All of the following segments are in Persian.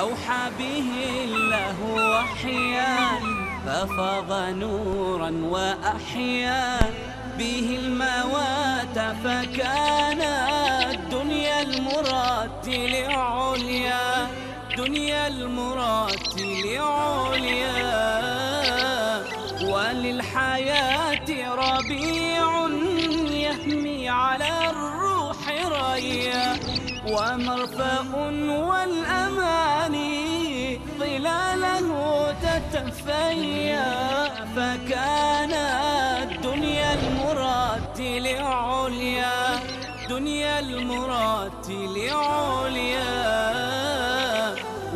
أوحى به الله وحيا، ففاض نورا وأحيا به الموات، فكان الدنيا المرتل عليا، دنيا المرتل عليا. وللحياة ربيع يهمي على الروح ريا، ومرفأ والأماني ظلاله تتفيا، فكان الدنيا المرتل عليا، دنيا المرتل عليا.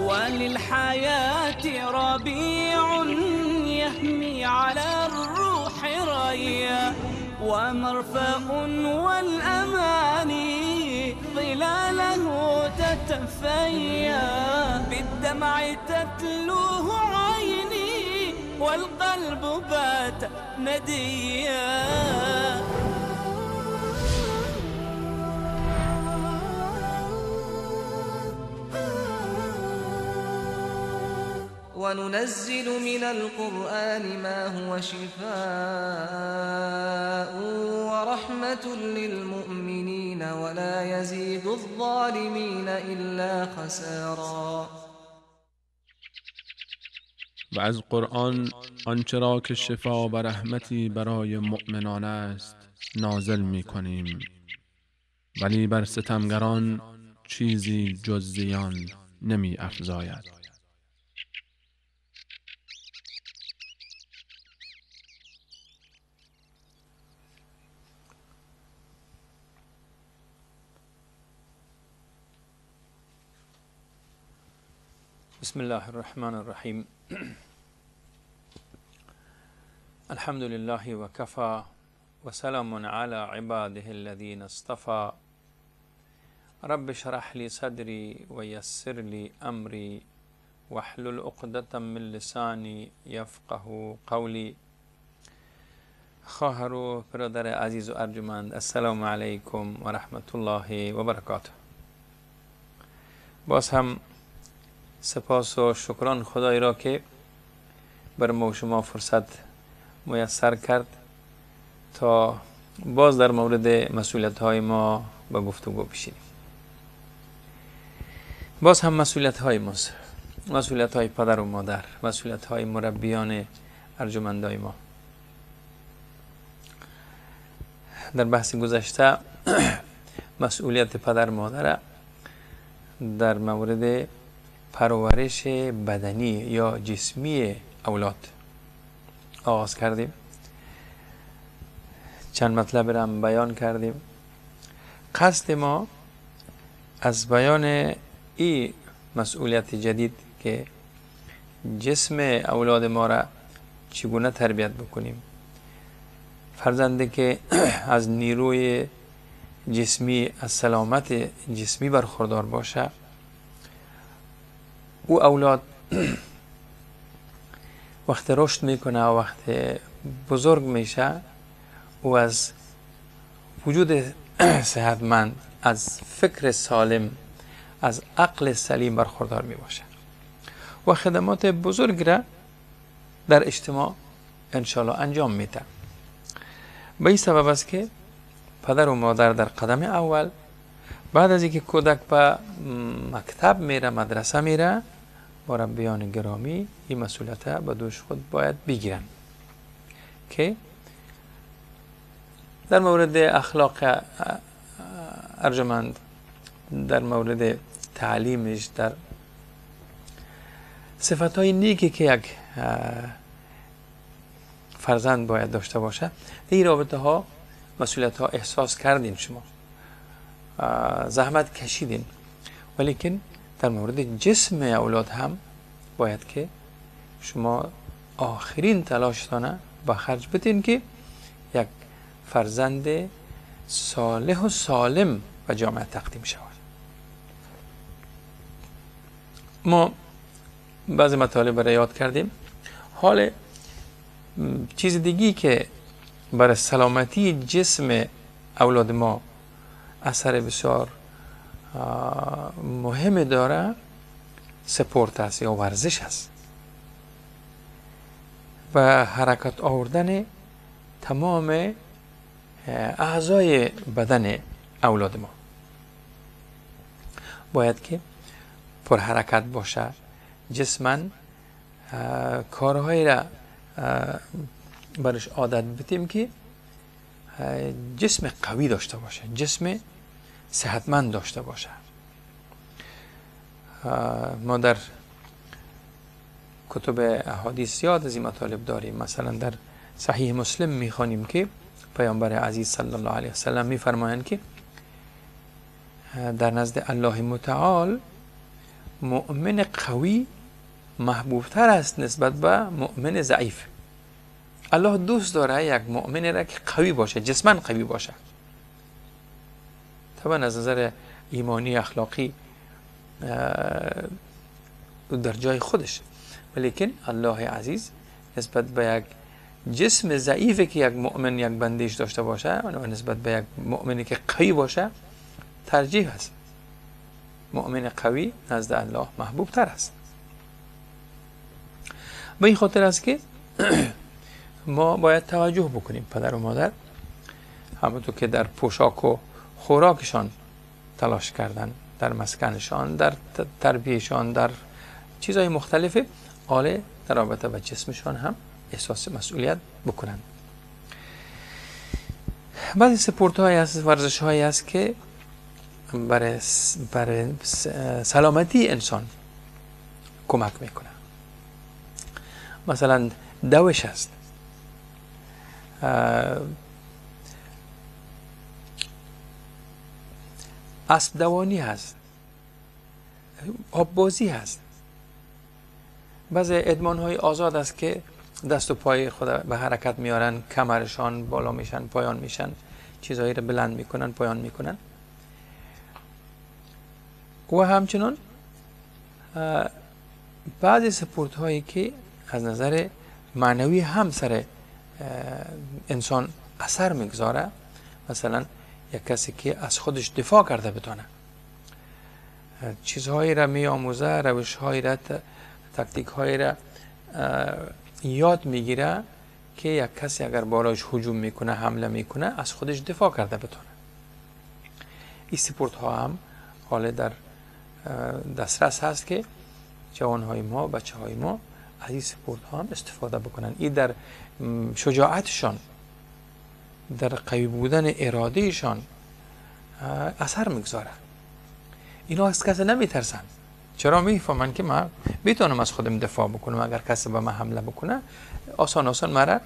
وللحياة ربيع يهمي على الروح ريا، ومرفأ والأماني ظلاله تتفيا، بالدمع تتلوه عيني والقلب بات نديا. وننزل من القرآن ما هو شفاء ورحمة للمؤمنين ولا يزيد الظالمين إلا خسارا. و از قرآن آنچه را که شفا و رحمتی برای مؤمنان است نازل می کنیم، ولی بر ستمگران چیزی جز زیان نمی افزاید. بسم الله الرحمن الرحیم. الحمد لله وكفى وسلام على عباده الذين اصطفى. رب اشرح لي صدري ويسر لي أمري واحلل عقدة من لساني يفقه قولي. خواهر و برادر عزیز و ارجمند، السلام علیکم و رحمت الله و برکاته. باز هم سپاس و شکران خدای را که بر ما و شما فرصت میسر کرد تا باز در مورد مسئولیت های ما به گفتگو بشینیم. باز هم مسئولیت های ماست، مسئولیت های پدر و مادر، مسئولیت های مربیان ارجمندای ما. در بحث گذشته مسئولیت پدر مادر در مورد پرورش بدنی یا جسمی اولاد آغاز کردیم، چند مطلب را هم بیان کردیم. قصد ما از بیان این مسئولیت جدید که جسم اولاد ما را چگونه تربیت بکنیم، فرزندی که از نیروی جسمی، از سلامت جسمی برخوردار باشه، او اولاد وقت رشد میکنه و وقت بزرگ میشه، او از وجود صحتمند، از فکر سالم، از عقل سلیم برخوردار میباشه و خدمات بزرگ را در اجتماع انشالله انجام میده. به این سبب است که پدر و مادر در قدم اول بعد از اینکه کودک به مکتب میره، مدرسه میره، مربیان گرامی این مسئولیت به دوش خود باید بگیرن که در مورد اخلاق ارجمند، در مورد تعلیمش، در صفتهای نیکی که یک فرزند باید داشته باشه، این رابطه ها، مسئولیت ها احساس کردین، شما زحمت کشیدین، ولیکن در مورد جسم اولاد هم باید که شما آخرین تلاشتانه به خرج بدین که یک فرزند صالح و سالم به جامعه تقدیم شود. ما بعضی مطالب را یاد کردیم. حال چیز دیگی که برای سلامتی جسم اولاد ما اثر بسیار مهم داره، سپورت است یا ورزش است و حرکت آوردن تمام اعضای بدن اولاد ما باید که پر حرکت باشه، جسما کارهایی را برش عادت بدیم که جسم قوی داشته باشه، جسم صحتمند داشته باشه. ما در کتب احادیث زیاد از این مطالب داریم. مثلا در صحیح مسلم میخوانیم که پیامبر عزیز صلی الله علیه وسلم میفرمایند که در نزد الله متعال مؤمن قوی محبوبتر است نسبت به مؤمن ضعیف. الله دوست داره یک مؤمن را که قوی باشه، جسما قوی باشه. طبعا از نظر ایمانی اخلاقی در جای خودش، ولیکن الله عزیز نسبت به یک جسم ضعیفی که یک مؤمن یک بندیش داشته باشه و نسبت به یک مؤمنی که قوی باشه ترجیح است. مؤمن قوی نزد الله محبوب تر است. به این خاطر است که ما باید توجه بکنیم، پدر و مادر همونطور که در پوشاک و خوراکشان تلاش کردن، در مسکنشان، در تربیهشان، در چیزهای مختلف، آله در رابطه با جسمشان هم احساس مسئولیت بکنن. بعضی سپورت های هست، ورزش هایی هست که برای سلامتی انسان کمک میکنه. مثلا دوش هست، اسب دوانی هست، آب بازی هست، بعضی ادمان های آزاد است که دست و پای خود به حرکت میارن، کمرشان بالا میشن، پایان میشن، چیزهایی را بلند میکنن، پایان میکنن. و همچنان بعضی سپورت هایی که از نظر معنوی هم سر انسان اثر میگذاره، مثلا یک کسی که از خودش دفاع کرده بتانه، چیزهایی را می آموزه، روشهایی را، تکتیک هایی را یاد میگیره که یک کسی اگر بالایش هجوم میکنه، حمله میکنه، از خودش دفاع کرده بتانه. این سپورت ها هم حالا در دسترس هست که جوان های ما، بچه های ما از این سپورت ها هم استفاده بکنن. این در شجاعتشان، در قوی بودن ارادهشان اثر میگذاره. اینا از کسی نمیترسن. چرا؟ میفهمن که من میتونم از خودم دفاع بکنم، اگر کسی به من حمله بکنه آسان آسان مرا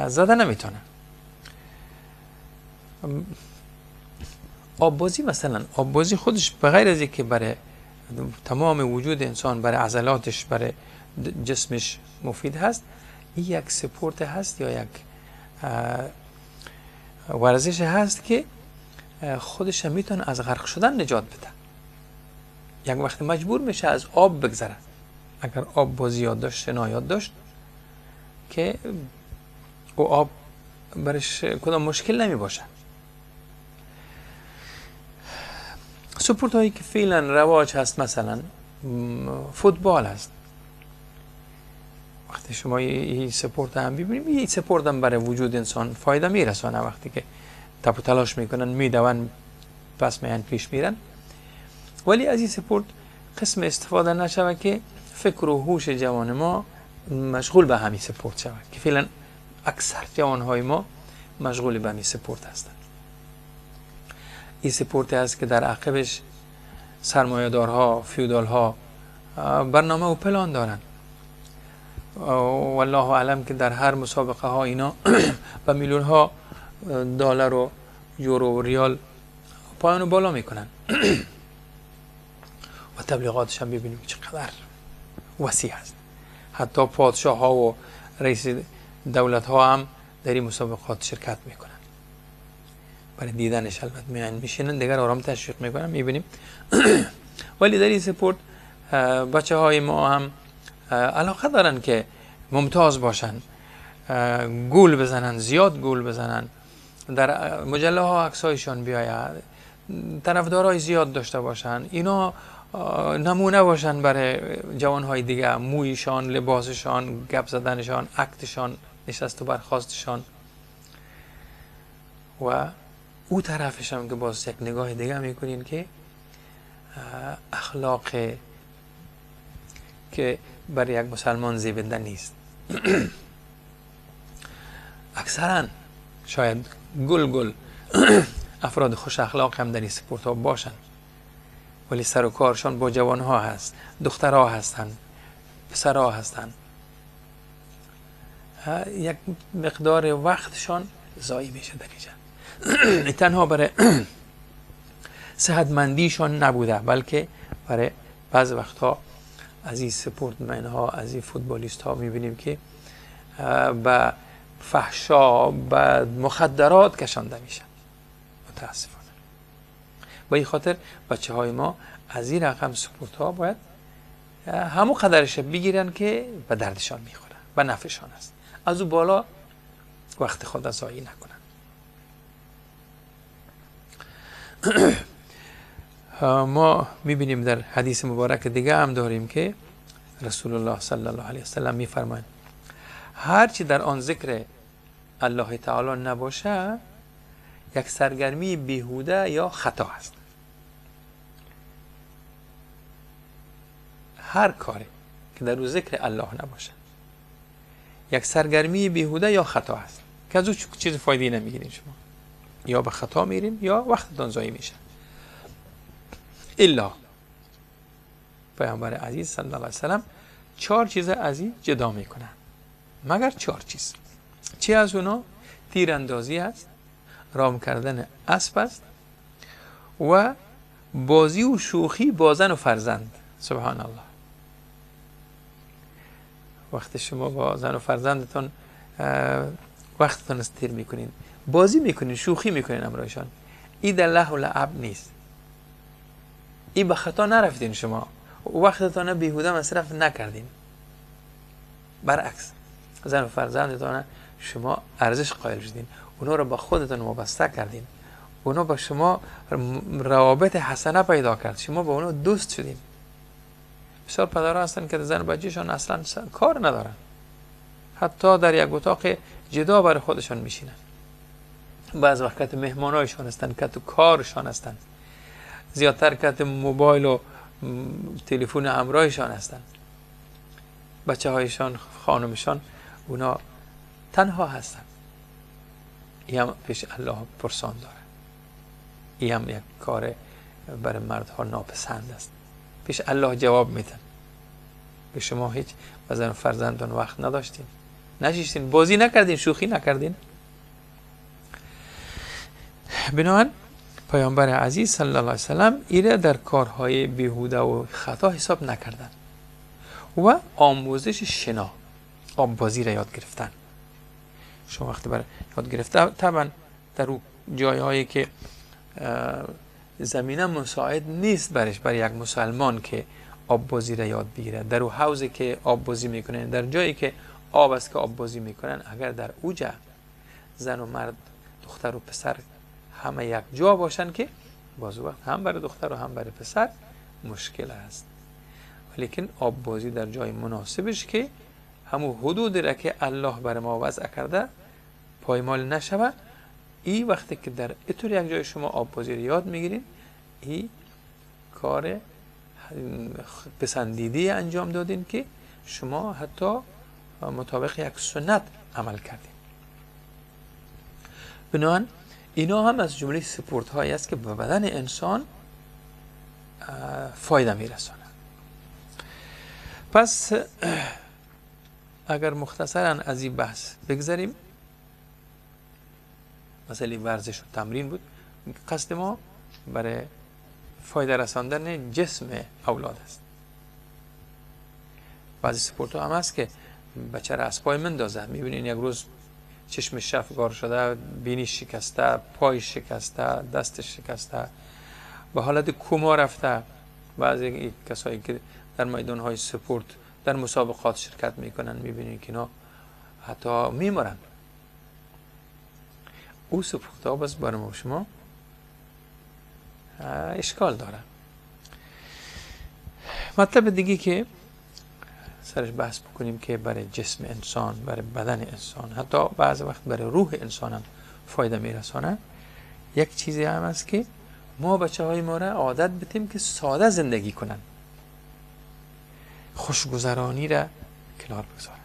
زده نمیتونه. آببازی مثلا، آببازی خودش به غیر از اینکه برای تمام وجود انسان، برای عضلاتش، برای جسمش مفید هست، این یک سپورت هست یا یک ورزش هست که خودش میتونه از غرق شدن نجات بده. یک وقت مجبور میشه از آب بگذره، اگر آب بازی یاد داشت، شنا یاد داشت، که او آب برش کدام مشکل نمی باشه. سپورت هایی که فعلا رواج هست مثلا فوتبال هست. وقتی شما این سپورت هم ببینیم، این سپورت هم برای وجود انسان فایده میرسانه. وقتی که تپ و تلاش میکنن، میدون، پس میان، پیش میرن. ولی از این سپورت قسم استفاده نشوه که فکر و هوش جوان ما مشغول به همین سپورت شود، که فعلا اکثر جوانهای ما مشغول به همین سپورت هستند. این سپورت هست که در عقبش سرمایه‌دارها، فیودالها برنامه و پلان دارن. والله اعلم که در هر مسابقه ها اینا به میلیون ها دلار و یورو و ریال پایان و بالا میکنن و تبلیغاتش هم ببینیم چقدر وسیع هست. حتی پادشاه ها و رئیس دولت ها هم در این مسابقات شرکت میکنن. برای دیدنش البته میان میشینن، دیگر آرام تشویق میکنن، میبینیم. ولی در این سپورت بچه های ما هم علاقه دارن که ممتاز باشن، گول بزنن، زیاد گول بزنن، در مجله ها عکسایشان بیاید، طرفدارای زیاد داشته باشن. اینا نمونه باشن برای جوانهای دیگه، مویشان، لباسشان، گپ زدنشان، اکتشان، نشست و برخاستشان. و او طرفش هم که باز یک نگاه دیگه میکنین که اخلاق که برای یک مسلمان زیبنده نیست. اکثرا شاید گل گل افراد خوش اخلاق هم در این سپورت ها باشن، ولی سر و کارشان با جوان ها هست، دخترها هستن، پسرها هستن، یک مقدار وقتشان ضایع میشه در اینجا. تنها برای صحتمندیشان نبوده، بلکه برای بعض وقتها از این سپورتمن ها، از این فوتبالیست ها میبینیم که به فحشا، به مخدرات کشانده میشن متاسفانه. با این خاطر بچه های ما از این رقم سپورت ها باید همون قدرش بگیرن که به دردشان میخوره، به نفعشان است، از او بالا وقت خود ضایع نکنن. ما میبینیم در حدیث مبارک دیگه هم داریم که رسول الله صلی الله علیه وسلم میفرمایند هرچی در آن ذکر الله تعالی نباشه یک سرگرمی بیهوده یا خطا است. هر کاری که در او ذکر الله نباشه یک سرگرمی بیهوده یا خطا است که از او چیز فایده نمیگیرین شما، یا به خطا میرین یا وقتتان ضایع میشه. الا پیامبر عزیز صلی الله علیه وسلم 4 چیز از این جدا میکنن، مگر 4 چیز. چی از اونا؟ تیراندازی است، رام کردن اسب است و بازی و شوخی با زن و فرزند. سبحان الله، وقتی شما با زن و فرزندتان وقتتان تیر میکنین، بازی میکنین، شوخی میکنین امرایشان، این در لهو و لعب نیست، این به خطا نرفتین، شما وقتتان بیهوده مصرف نکردین. برعکس زن و فرزندتان شما ارزش قائل شدین، اونا رو با خودتان وابسته کردین، اونا با شما روابط حسنه پیدا کرد، شما با اونا دوست شدین. بسیار پدرها هستن که زن و بچه‌شان اصلا کار ندارن، حتی در یک اتاق جدا برای خودشان میشینن. بعض وقت مهمانایشان هستن که تو کارشان هستن، زیادتر که موبایل و تلفن همراهشان هستن، بچه هایشان، خانمشان، اونا تنها هستن. این هم پیش الله پرسان داره، این هم یک کار برای مردها ناپسند است. پیش الله جواب میدن به شما هیچ بزن فرزندان وقت نداشتین، نشیشتین، بازی نکردین، شوخی نکردین. بنابراین پیامبر عزیز صلی الله علیه وسلم ایره در کارهای بیهوده و خطا حساب نکردن و آموزش شنا، آب بازی را یاد گرفتن. شما وقتی برای یاد گرفته طبعا در جایهایی که زمینه مساعد نیست برش، برای یک مسلمان که آب بازی را یاد بگیره، در او حوضی که آب بازی میکنن، در جایی که آب است که آب بازی میکنن، اگر در اوجه زن و مرد، دختر و پسر همه یک جا باشن که باز وقت هم برای دختر و هم برای پسر مشکل است. ولیکن آب بازی در جای مناسبش که همون حدود را که الله بر ما وضع کرده پایمال نشوه، این وقتی که در اینطور یک جای شما آب بازی رو یاد میگیرین، این کار پسندیده انجام دادین که شما حتی مطابق یک سنت عمل کردین. بنابراین اینا هم از جمله سپورت هایی است که به بدن انسان فایده میرسانه. پس اگر مختصرا از این بحث بگذاریم، مسئله ورزش و تمرین بود، قصد ما برای فایده رساندن جسم اولاد است. بعضی سپورت ها هم هست که بچه را از پای مندازه، میبینین یک روز چشم شفگار شده، بینی شکسته، پای شکسته، دست شکسته، به حالت کوما رفته. بعضی کسایی که در میدان های سپورت در مسابقات شرکت میکنن، میبینین که اینا حتی میمرن. او سپورت ها بس برای ما شما اشکال داره. مطلب دیگه که سرش بحث بکنیم که برای جسم انسان، برای بدن انسان، حتی بعض وقت برای روح انسان هم فایده میرسانه، یک چیزی هم است که ما بچه های ما را عادت بتیم که ساده زندگی کنن، خوشگذرانی را کنار بگذارن،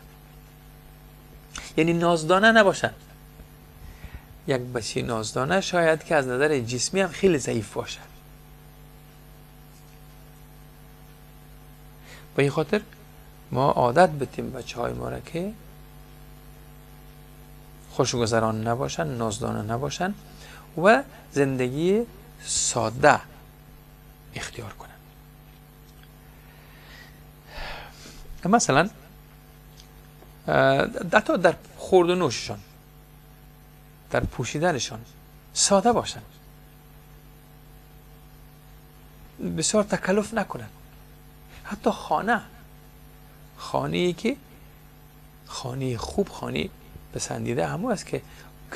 یعنی نازدانه نباشن. یک بچه نازدانه شاید که از نظر جسمی هم خیلی ضعیف باشه. به این خاطر ما عادت بتیم بچه های ما را که خوشگذران نباشن، نازدانه نباشن و زندگی ساده اختیار کنن. مثلا حتی در خورد و نوششان، در پوشیدنشان ساده باشن، بسیار تکلف نکنن. حتی خانه، خانه‌ای که خانه خوب، خانه پسندیده همو است که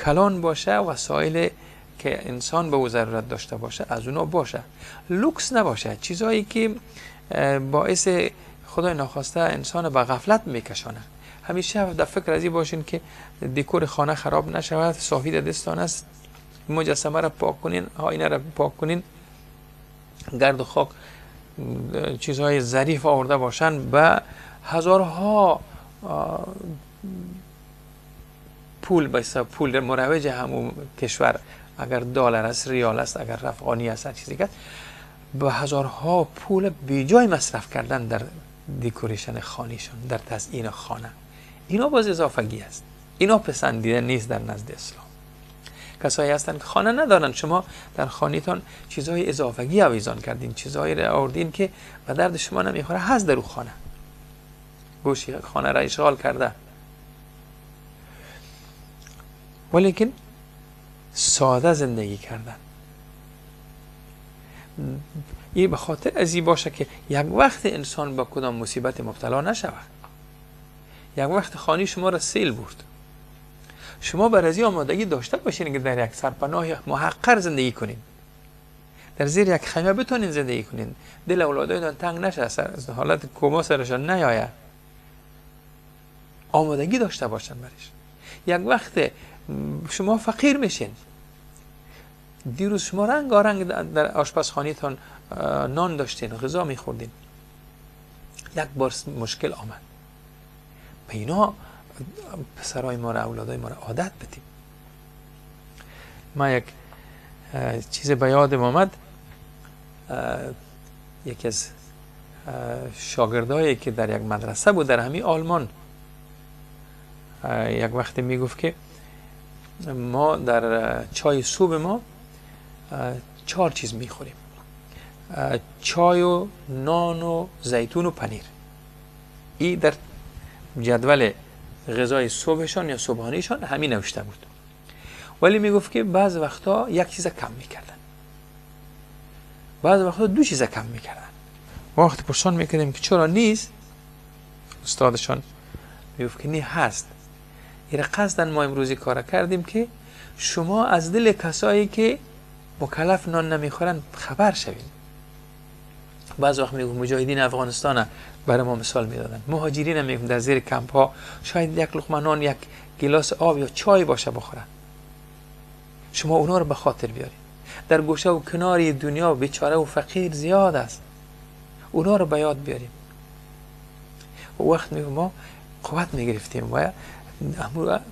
کلان باشه، وسایل که انسان به او ضرورت داشته باشه از اونا باشه، لوکس نباشه، چیزهایی که باعث خدای ناخواسته انسان به غفلت میکشانه. همیشه در فکر از این باشین که دکور خانه خراب نشود، صافی در دستان است، مجسمه را پاک کنین، آینه را پاک کنین، گرد و خاک چیزهای ظریف آورده باشن، به هزارها پول، به پول مروج همون کشور، اگر دلار است، ریال است، اگر افغانی است، هر چیزی که به هزارها پول بیجای مصرف کردن در decoration خانهشان، در تزیین خانه، اینا باز اضافگی است، اینا پسندیده نیست در نزد اسلام. کسایی هستند که خانه ندارن، شما در خانهتان چیزهای اضافگی آویزان کردین، چیزهایی را آوردین که به درد شما نمیخوره، هست در او خانه، گوشی خانه را اشغال کرده. ولیکن ساده زندگی کردن این به خاطر از این باشه که یک وقت انسان با کدام مصیبت مبتلا نشود. یک وقت خانه شما را سیل برد، شما بر از این آمادگی داشته باشین که در یک سرپناه محقر زندگی کنین، در زیر یک خیمه بتونین زندگی کنین، دل اولادایتان تنگ نشه، از حالت کما سرشان نیاید، آمادگی داشته باشن برش. یک وقت شما فقیر میشین، دیروز شما رنگارنگ در آشپزخانه‌تان نان داشتین، غذا میخوردین، یک بار مشکل آمد. به اینا پسرای ما را، اولادای ما را عادت بدیم. ما یک چیز به یادم آمد، یکی از شاگردایی که در یک مدرسه بود در همین آلمان، یک وقت میگفت که ما در چای صبح ما 4 چیز میخوریم، چای و نان و زیتون و پنیر. این در جدول غذای صبحشان یا صبحانهشان همین نوشته بود. ولی میگفت که بعض وقتا یک چیز کم میکردن، بعض وقتا 2 چیز کم میکردن. وقتی پرسان میکردیم که چرا نیست، استادشان میگفت که نه هست. این قصدن ما امروزی کار کردیم که شما از دل کسایی که مکلف نان نمیخورن خبر شوین. بعض وقت میگم مجاهدین افغانستان برای ما مثال میدادن، مهاجرین هم میگم در زیر کمپ ها شاید یک لقمه نان، یک گیلاس آب یا چای باشه بخورن. شما اونا رو به خاطر بیارید. در گوشه و کنار دنیا بیچاره و فقیر زیاد است، اونا رو به یاد بیاریم. و وقت میگم ما قوت میگرفتیم و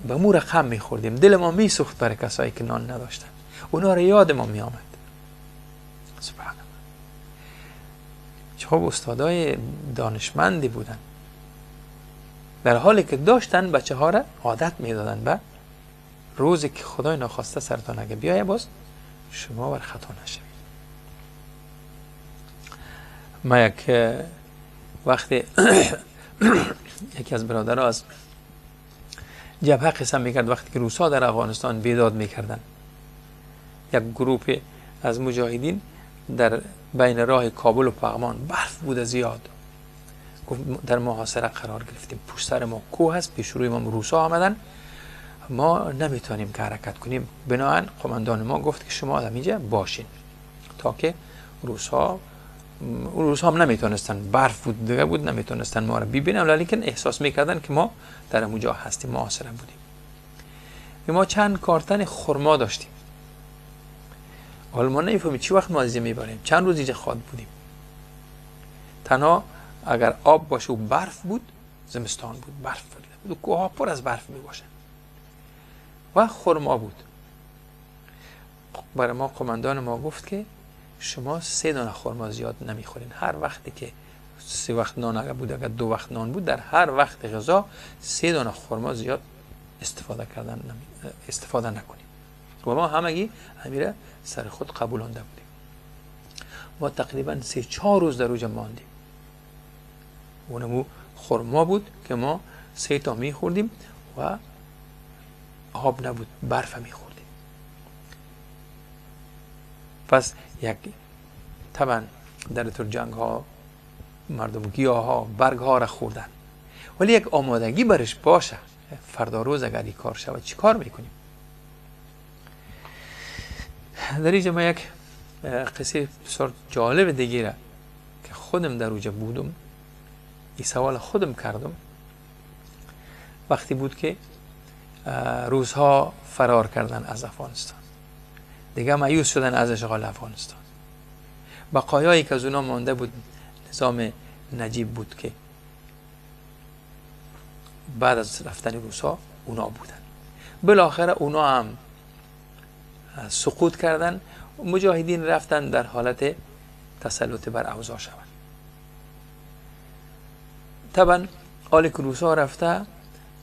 به مو رقم میخوردیم، دل ما میسوخت برای کسایی که نان نداشتن، اونا رو یاد ما میآمد. سبحان الله، چه خوب استادای دانشمندی بودن، در حالی که داشتن بچه ها را عادت میدادن به روزی که خدای ناخواسته سرتان اگه بیایه باز شما بر خطا نشوید. ما یک وقتی یکی از برادرها از جبهه قسم میکرد، وقتی که روسا در افغانستان بیداد میکردن، یک گروپ از مجاهدین در بین راه کابل و پغمان، برف بوده زیاد، گفت در محاصره قرار گرفتیم، پشت سر ما کوه هست، پیش روی ما روسا آمدن، ما نمیتونیم که حرکت کنیم. بنابراین قماندان ما گفت که شما در اینجا باشین تا که روسا اون روزها هم نمیتونستن، برف بود دیگه بود، نمیتونستن ما رو ببینن، ولیکن احساس میکردن که ما در اونجا هستیم، محاصره بودیم. ما چند کارتن خرما داشتیم. حالا ما نمیفهمیم چی وقت ما از اینجا میبریم، چند روز اینجا خواد بودیم. تنها اگر آب باشه و برف بود، زمستان بود، برف بود و کوه ها پر از برف میباشه و خرما بود. برای ما قماندان ما گفت که شما 3 دانه خرما زیاد نمیخورین. هر وقتی که 3 وقت نان اگر بود، اگر 2 وقت نان بود، در هر وقت غذا 3 دانه خرما زیاد استفاده نکنیم. و ما همگی امیره سر خود قبولانده بودیم. ما تقریبا 3-4 روز در اوجا ماندیم. اونمو خرما بود که ما 3 تا میخوردیم و آب نبود، برف میخوردیم. پس یک طبعا در طور جنگ ها مردم گیاه ها برگ ها را خوردن، ولی یک آمادگی برش باشه فردا روز اگر این کار شود چی کار میکنیم. در اینجا ما یک قصه بسیار جالب دیگه را که خودم در اوجا بودم، این سوال خودم کردم. وقتی بود که روزها فرار کردن از افغانستان، دیگه مایوس شدن از اشغال افغانستان. بقایایی که از اونا مانده بود نظام نجیب بود که بعد از رفتن روس‌ها اونا بودن. بالاخره اونا هم سقوط کردن، مجاهدین رفتن در حالت تسلط بر اوضاع شوند. طبعا آل که روس‌ها رفته،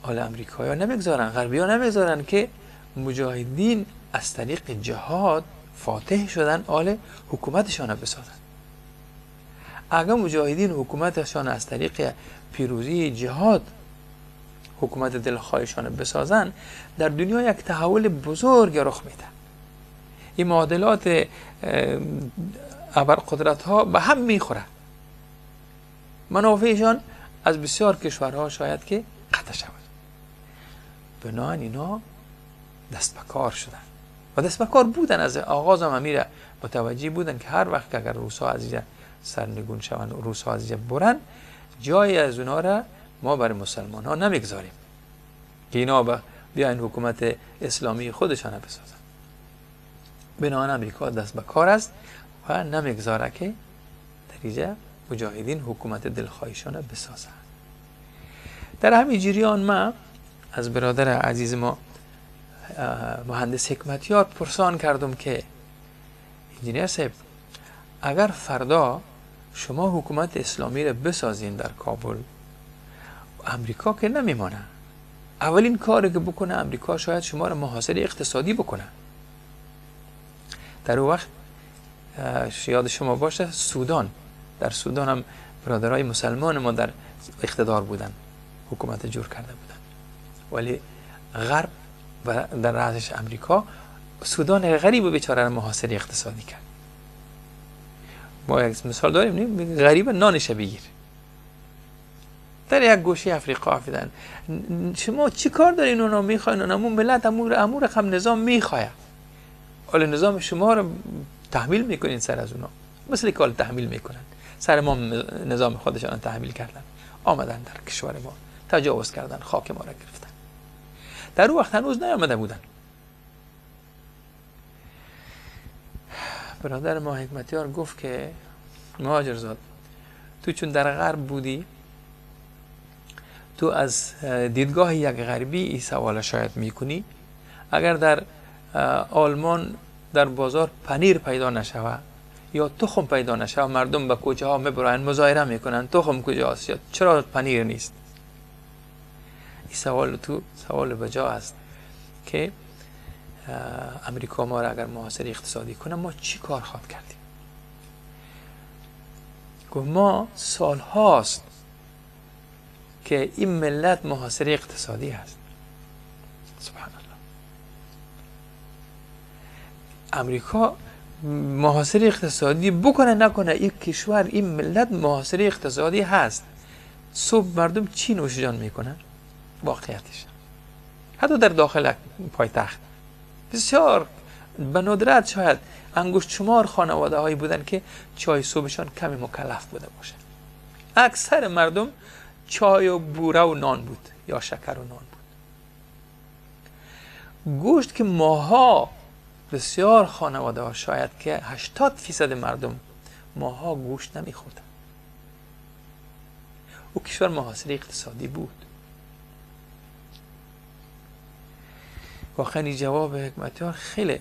آل امریکایی‌ها نمیگذارن، غربی‌ها نمیگذارن که مجاهدین از طریق جهاد فاتح شدن، آل حکومتشان بسازن. اگر مجاهدین حکومتشان از طریق پیروزی جهاد حکومت دلخواهشان بسازن، در دنیا یک تحول بزرگ رخ میده. این معادلات ابرقدرت ها به هم میخوره، منافعشان از بسیار کشورها شاید که قطع شود. بنابراین اینا دست به کار شدن و دست به کار بودن. از آغاز هم امیر متوجه بودن که هر وقت اگر روس‌ها از اینجا سرنگون شوند و روس‌ها از اینجا برن، جایی از اونا را ما برای مسلمان ها نمیگذاریم که اینا بیاین حکومت اسلامی خودشان بسازن. بنابراین امریکا دست به کار است و نمیگذاره که در اینجا مجاهدین حکومت دلخواهشان بسازن. در همین جریان ما از برادر عزیز ما مهندس حکمتیار پرسان کردم که انجینیر صاحب، اگر فردا شما حکومت اسلامی را بسازین در کابل، امریکا که نمیمانه، اولین کاری که بکنه امریکا شاید شما را محاصره اقتصادی بکنه. در اون وقت یاد شما باشه سودان، در سودان هم برادرای مسلمان ما در اقتدار بودن، حکومت جور کرده بودن، ولی غرب و در رأسش امریکا سودان غریب و بیچاره را محاصره اقتصادی کرد. ما یک مثال داریم، نیم غریب نانش بگیر در یک گوشه افریقا افیدن. شما چی کار دارین؟ اونا میخواین، اونا ملت امور رقم نظام میخواه، حالا نظام شما رو تحمیل میکنین سر از اونا، مثل که حالا تحمیل میکنن سر ما، نظام خودشان تحمیل کردن، آمدن در کشور ما تجاوز کردن، خاک ما را گرفتن. در اون وقت هنوز نیامده بودن. برادر ما حکمتیار گفت که مهاجرزاد، تو چون در غرب بودی، تو از دیدگاه یک غربی این سوال شاید میکنی. اگر در آلمان در بازار پنیر پیدا نشوه یا تخم پیدا نشوه، مردم به کوچه ها میبرن مظاهره میکنن تخم کجاست یا چرا پنیر نیست. این سوال تو سوال بجا است که امریکا ما را اگر محاصره اقتصادی کنه ما چی کار خواهد کردیم؟ گفت ما سال هاست که این ملت محاصره اقتصادی هست. سبحان الله. امریکا محاصره اقتصادی بکنه نکنه، این کشور این ملت محاصره اقتصادی هست. صبح مردم چی نوش جان میکنن؟ واقعیتش حتی در داخل پایتخت بسیار به ندرت شاید انگشت شمار خانواده هایی بودن که چای صبحشان کمی مکلف بوده باشه. اکثر مردم چای و بوره و نان بود یا شکر و نان بود. گوشت که ماها بسیار خانواده ها شاید که 80% مردم ماها گوشت نمیخوردن. او کشور محاصره اقتصادی بود. واقعا این جواب حکمتیار خیلی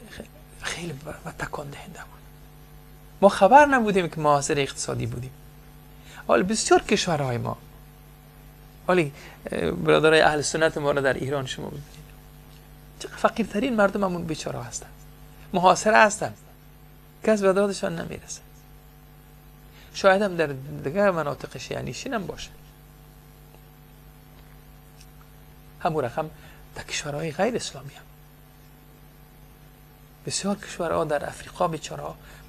خیلی تکان دهنده بود. ما خبر نبودیم که محاصره اقتصادی بودیم. حالا بسیار کشورهای ما، حالا برادرای اهل سنت ما را در ایران شما ببینید، چقدر فقیرترین مردم همون بیچاره هستند، محاصره هستند، کس به دادشان نمیرسه. شاید هم در دیگر مناطق شیعه نشین هم باشه. همون رقم در کشورهای غیر اسلامی هم بسیار کشورها در افریقا بیچاره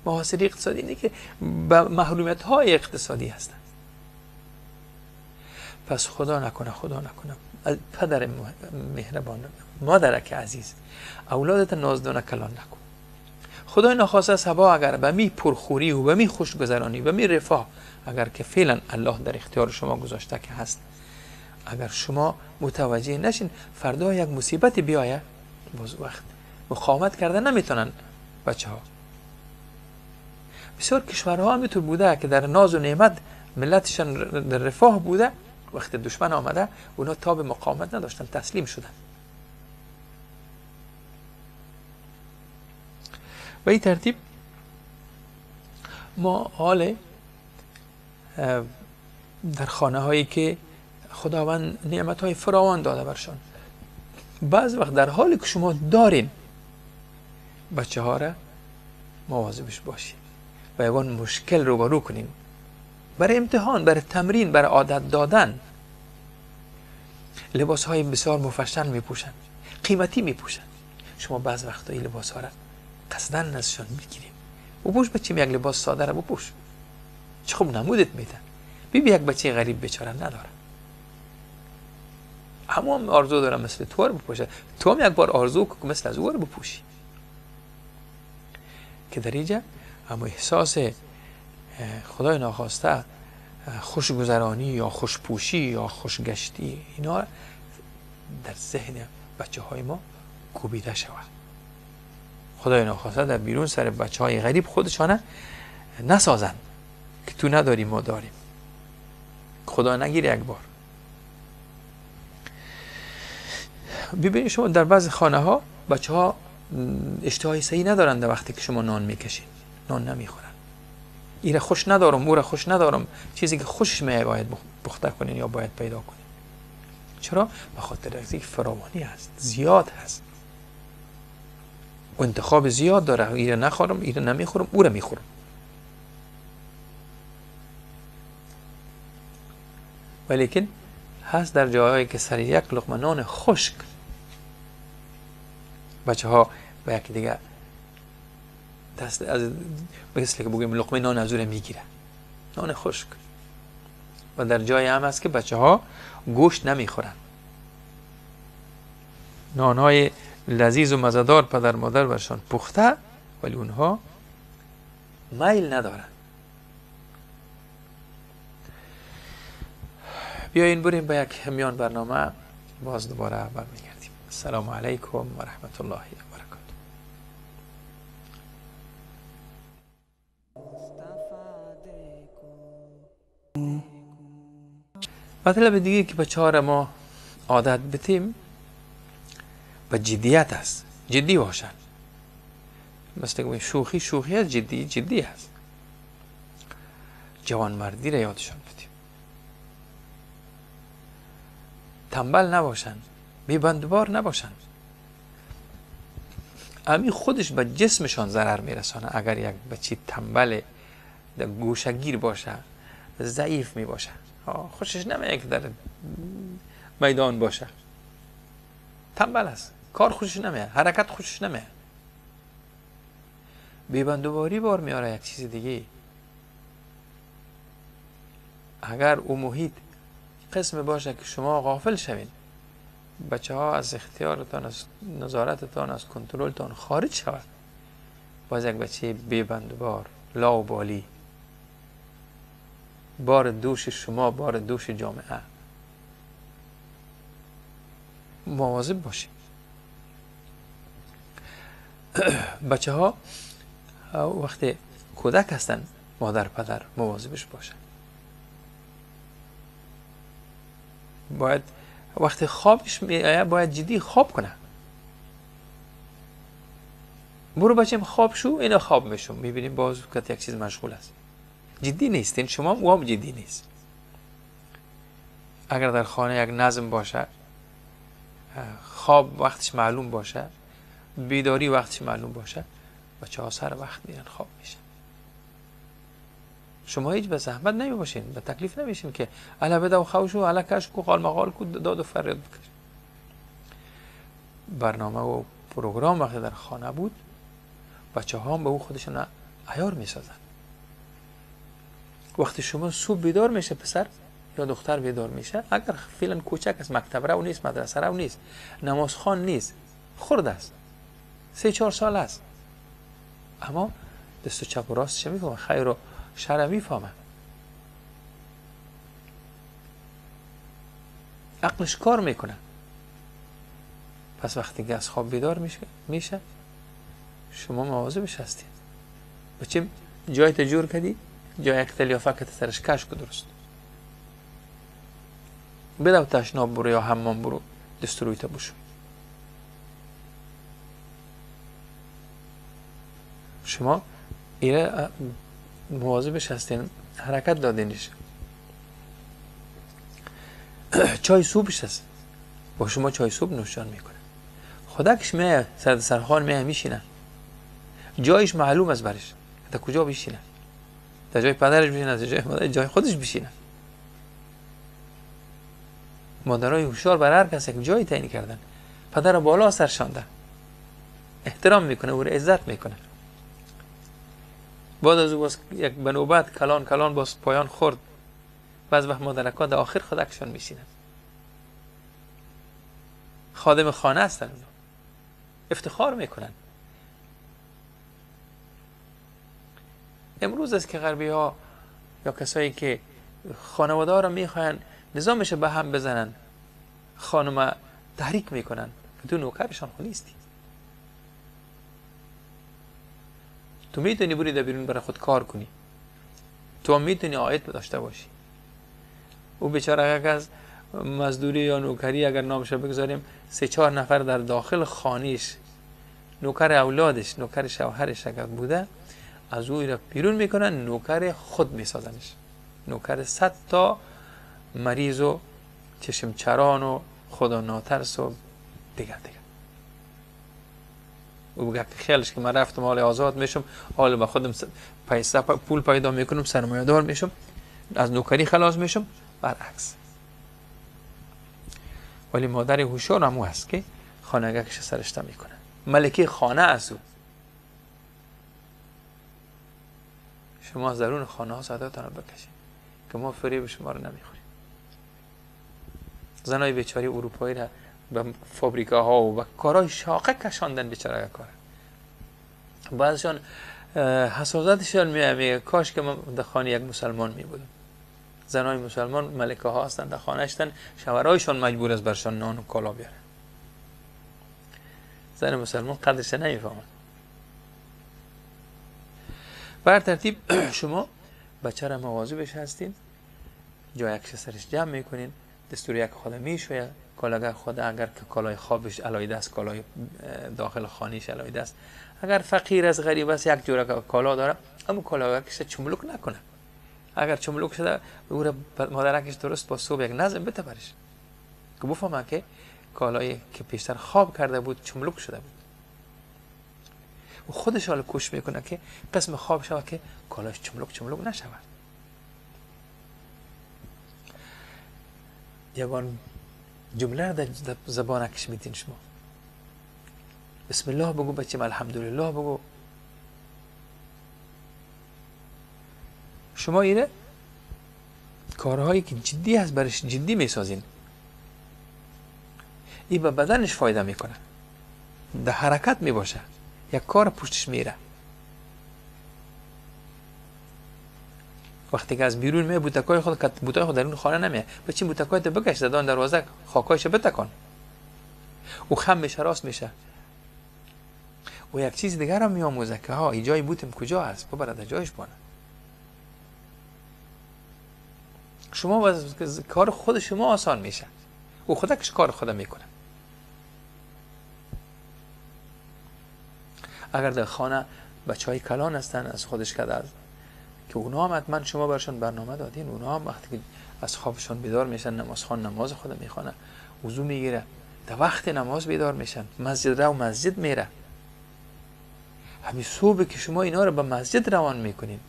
محاصره اقتصادی اینه که به محرومیت های اقتصادی هستند. پس خدا نکنه، خدا نکنه، پدر مهربان، مادرک عزیز، اولادت نازدانه کلان نکن. خدای نخواسته سبا اگر به می پرخوری و به می خوشگذرانی، به می رفاه، اگر که فعلا الله در اختیار شما گذاشته که هست، اگر شما متوجه نشین فردا یک مصیبت بیایه، باز وقت مقاومت کرده نمیتونن بچه ها. بسیار کشورها همینطور بوده که در ناز و نعمت ملتشان در رفاه بوده، وقتی دشمن آمده اونا تاب مقاومت نداشتن، تسلیم شدن. به این ترتیب ما حال در خانه هایی که خداوند نعمت های فراوان داده برشان، بعض وقت در حالی که شما دارین بچه ها را مواظبش باشین و یگان مشکل روبرو کنین، برای امتحان، برای تمرین، برای عادت دادن. لباس های بسیار مفشن میپوشن، قیمتی میپوشن. شما بعض وقتا این لباس ها را قصداً ازشان میگیریم. بپوش بچیم، یک لباس ساده را بپوش، چه خوب نمودت میده. ببین یک بچه غریب بیچاره نداره، همون آرزو داره مثل تو رو بپوشه، تو هم یک بار آرزو کن مثل از او رو بپوشی. که در اینجا اما احساس خدای ناخواسته خوشگذرانی یا خوشپوشی یا خوشگشتی اینا در ذهن بچه های ما کوبیده شود. خدای ناخواسته در بیرون سر بچه های غریب خودشانه نسازند که تو نداری ما داریم. خدا نگیره یک بار. ببینید شما در بعض خانه ها بچه ها اشتهای صحیح ندارند، در وقتی که شما نان میکشین نان نمیخورن. ایره خوش ندارم، او را خوش ندارم، چیزی که خوشش میاد باید پخته کنین یا باید پیدا کنین. چرا؟ به خاطر اینکه فراوانی هست، زیاد هست، و انتخاب زیاد داره. ایره نخورم، ایره نمیخورم، او را میخورم. ولیکن هست در جاهایی که سر یک لقمه نان خشک بچه ها به یکی دیگه دست از مثل که بگیم لقمه نان از او میگیره، نان خشک. و در جای هم هست که بچه ها گوشت نمیخورن، نان های لذیذ و مزدار پدر مادر برشان پخته، ولی اونها میل ندارن. بیاین بریم به یک میان برنامه، باز دوباره برمیگردیم. السلام علیکم و رحمت الله و برکاته. مطلب دیگه که بچه ها ما عادت بتیم به جدیت است، جدی باشن. مثل شوخی شوخی است، جدی جدی است. جوانمردی را یادشان بدیم، تنبل نباشن، بی‌بندوبار نباشن. امی خودش به جسمشان ضرر میرسانه. اگر یک بچه تنبل گوشگیر باشه، ضعیف می باشه، خوشش نمیاد که در میدان باشه، تنبل است، کار خوشش نمیاد، حرکت خوشش نمیاد، بی‌بندوباری بار میاره یک چیز دیگه. اگر او محیط قسم باشه که شما غافل شوین، بچه ها از اختیارتان، از نظارتتان، از کنترلتان خارج شود، باز یک بچه بی بند و بار، لاوبالی، بار دوش شما، بار دوش جامعه. مواظب باشید. بچه ها وقتی کودک هستن مادر پدر مواظبش باشن. باید وقتی خوابش میآید باید جدی خواب کنه. برو بچیم خواب شو، اینا خواب میشم، میبینیم باز که یک چیز مشغول است. جدی نیستین شما، او هم جدی نیست. اگر در خانه یک نظم باشه، خواب وقتش معلوم باشه، بیداری وقتش معلوم باشه، بچه ها سر وقت میرن خواب میشن. شما هیچ به زحمت نمی باشین، به تکلیف نمیشین که الا بده و خوشو، الا کش کو، قال مقال کو، داد و فریاد بکش. برنامه و پروگرام وقتی در خانه بود، بچه ها هم به او خودشون عیار میسازن. وقتی شما صبح بیدار میشه، پسر یا دختر بیدار میشه، اگر فعلا کوچک است، مکتب رو نیست، مدرسه رو نیست، نمازخوان نیست، خرد است، 3-4 سال است، اما دست و چپ و راستش میفهمه، خیر و شر میفهمه، عقلش کار میکنه. پس وقتی که از خواب بیدار میشه شما مواظبش هستید. بچه جای تجور کردی، جای یک تلیافه که سرش کش که درست بده و تشناب برو یا حمام برو، دست روی تا بشو. شما ایره مواظبش هستین، حرکت دادینش. چای صبحش هست، با شما چای صبح نوشان میکنه. خودکش میه سر سرخان میه میشینه، جایش معلوم است برش، تا کجا بشینه، تا جای پدرش بشینه، تا جای مادرش، جای خودش بشینه. مادرای هوشیار بر هر کس یک جایی تعیین کردن، پدر بالا سرشانده، احترام میکنه، او رو عزت میکنه. بعد از او باز یک به نوبت کلان کلان باز پایان خورد. بعض وقت مادرکا در آخر خودکشان میشینن، خادم خانه هستن، افتخار میکنن. امروز است که غربی ها یا کسایی که خانواده ها را میخواین نظامش به هم بزنن، خانم تحریک میکنن که تو نوکرشان خو نیستی، تو میتونی بری در بیرون برای خود کار کنی، تو هم میتونی عاید داشته باشی. او بیچاره اگر از مزدوری یا نوکری اگر نامش بگذاریم، 3-4 نفر در داخل خانیش، نوکر اولادش، نوکر شوهرش اگر بوده، از او را بیرون میکنن، نوکر خود میسازنش، نوکر 100 تا مریض و چشمچران و خدا ناترس و دیگر دیگر. او بگه که خیالش که من رفتم حال آزاد میشم، حال به خودم پیسه پول پیدا میکنم، سرمایه دار میشم، از نوکری خلاص میشم. برعکس. ولی مادر هوشیار هم هست که خانگکش سرشته میکنه، ملکه خانه است او. شما از درون خانه ها صداتان رو بکشید که ما فریب شما رو نمیخوریم. زنای بیچاره اروپایی را به فابریکه ها و به کارهای شاقه کشاندن، بیچاره کار. بعضشان حسادتشان میگه کاش که من در خانه یک مسلمان می بودم. زنای مسلمان ملکه ها هستند، در خانه هستند، شوهرایشان مجبور است برشان نان و کالا بیاره. زن مسلمان قدرش نمیفهمد. بر ترتیب شما بچه را مواظبش هستین، جای یک سرش جمع میکنین، دستور یک خود میشوید، کالاگه خود اگر که کالای خوابش علایده است، کالای داخل خانیش علایده است، اگر فقیر است غریب است یک جوره کالا داره، اما کالاگهش چملوک نکنه. اگر چملوک شده او را مادرکش درست با صبح یک نظم بده برش که بفهمه که کالایی که پیشتر خواب کرده بود چملوک شده بود. و خودش حالا کوشش میکنه که قسم خواب شود که کالاش چملوک چملوک نشود. یگان جمله را در زبانکش میتین شما، بسم الله بگو بچیم، الحمدلله بگو. شما اینه کارهایی که جدی هست برش جدی میسازین، این به بدنش فایده میکنه، در حرکت میباشه، یک کار پشتش میره. وقتی که از بیرون می بوتکای خود بوتای خود درون خانه نمیه، بچین بوتکای تو بکش زدان دروازه خاکایش بتکان، او خم میشه راست میشه. و یک چیز دیگر هم میآموزه که ها این جای بوتم کجا است، ببره در جایش بانه. شما کار خود شما آسان میشه، او خودش کار خود میکنه. اگر در خانه بچه های کلان هستن از خودش که که اونا هم حتما شما برشان برنامه دادین، اونا هم وقتی که از خوابشان بیدار میشن نماز خوان نماز خود میخوانه، وضو میگیره، در وقت نماز بیدار میشن، مسجد رو مسجد میره. همین صبح که شما اینا رو به مسجد روان میکنین،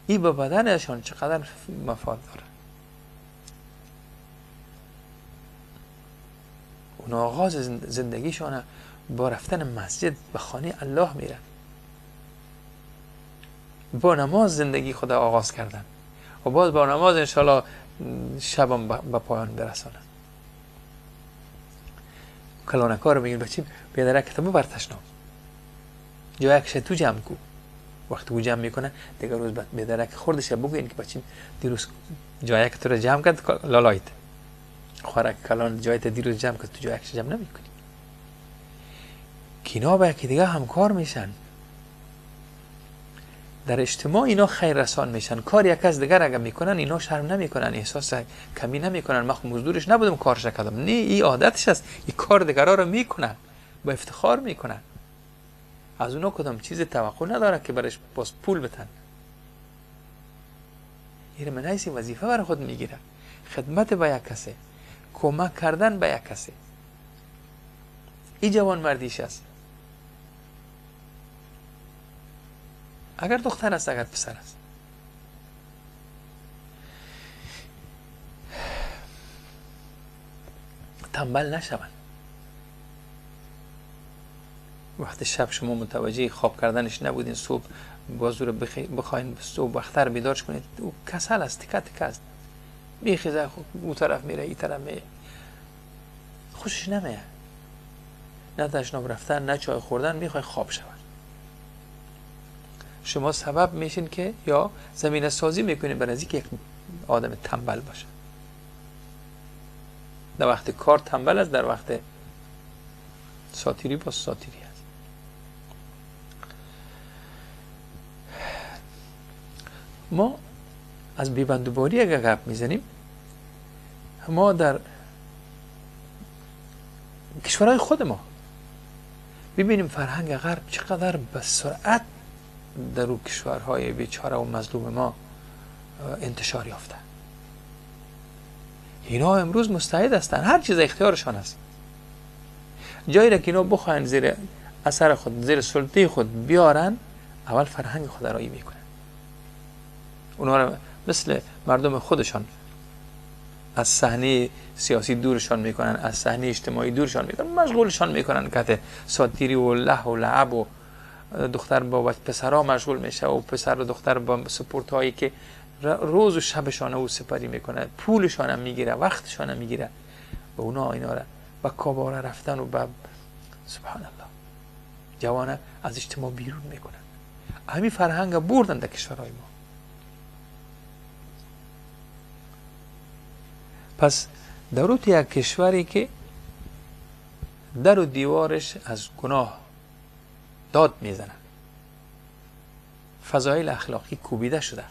این به بدنشان چقدر مفاد داره. اونا آغاز زندگیشان با رفتن مسجد به خانه الله میره، با نماز زندگی خدا آغاز کردن و باز با نماز انشالله شبم به پایان برسانن. کلانکار رو میگین بچیم بیادره کتابو برتشنام جا یک تو جمع کو، وقتی او جمع میکنه دیگه روز بیادره که خوردش بگوین که بچیم دیروز جای یک تو رو جمع کرد لالایت خورک کلان جای دیروز جمع کرد، تو جای یک جمع نمیکنی. کینا با یکی دیگه همکار میشن در اجتماع، اینا خیر رسان میشن. کار یک از دیگر اگر میکنن اینا شرم نمیکنن، احساس کمی نمیکنن، من مزدورش نبودم کارش کردم. نه، این عادتش است، این کار دیگرا رو میکنن، با افتخار میکنن. از اونا کدام چیز توقع نداره که برش باز پول بتن. این منیسی وظیفه برای خود میگیره، خدمت به یک کسی، کمک کردن به یک کسی، این جوان مردیش است. اگر دختر است اگر پسر است. تنبل نشوند. وقت شب شما متوجه خواب کردنش نبودین، صبح باز رو بخواین صبح وقتر بیدارش کنید، او کسل است، تکه تکه است، میخیزه او طرف میره این طرف میره، خوشش نمیه، نه تشناب رفتن نه چای خوردن، میخوای خواب شود. شما سبب میشین که یا زمینه سازی میکنین برای اینکه یک آدم تنبل باشه. در وقت کار تنبل است، در وقت ساتیری باز ساتیری است. ما از بیبندوباری اگر گپ میزنیم، ما در کشورهای خود ما ببینیم فرهنگ غرب چقدر به سرعت در او کشورهای بیچاره و مظلوم ما انتشار یافته. اینا امروز مستعد هستند، هر چیز اختیارشان است. جایی را که اینا بخواهند زیر اثر خود، زیر سلطه خود بیارن، اول فرهنگ خود رایی میکنن. اونا را مثل مردم خودشان از صحنه سیاسی دورشان میکنن، از صحنه اجتماعی دورشان میکنن، مشغولشان میکنن که ساتیری و له و لعب و دختر با پسرها مشغول میشه و پسر و دختر با سپورت هایی که روز و شبشان او سپری میکنه، پولشان هم میگیره، وقتشان هم میگیره و اونا اینا را به کاباره رفتن و به سبحان الله جوانه از اجتماع بیرون میکنن. همین فرهنگ بردن در کشورهای ما. پس در یک کشوری که در و دیوارش از گناه داد میزنه، فضایل اخلاقی کوبیده شده،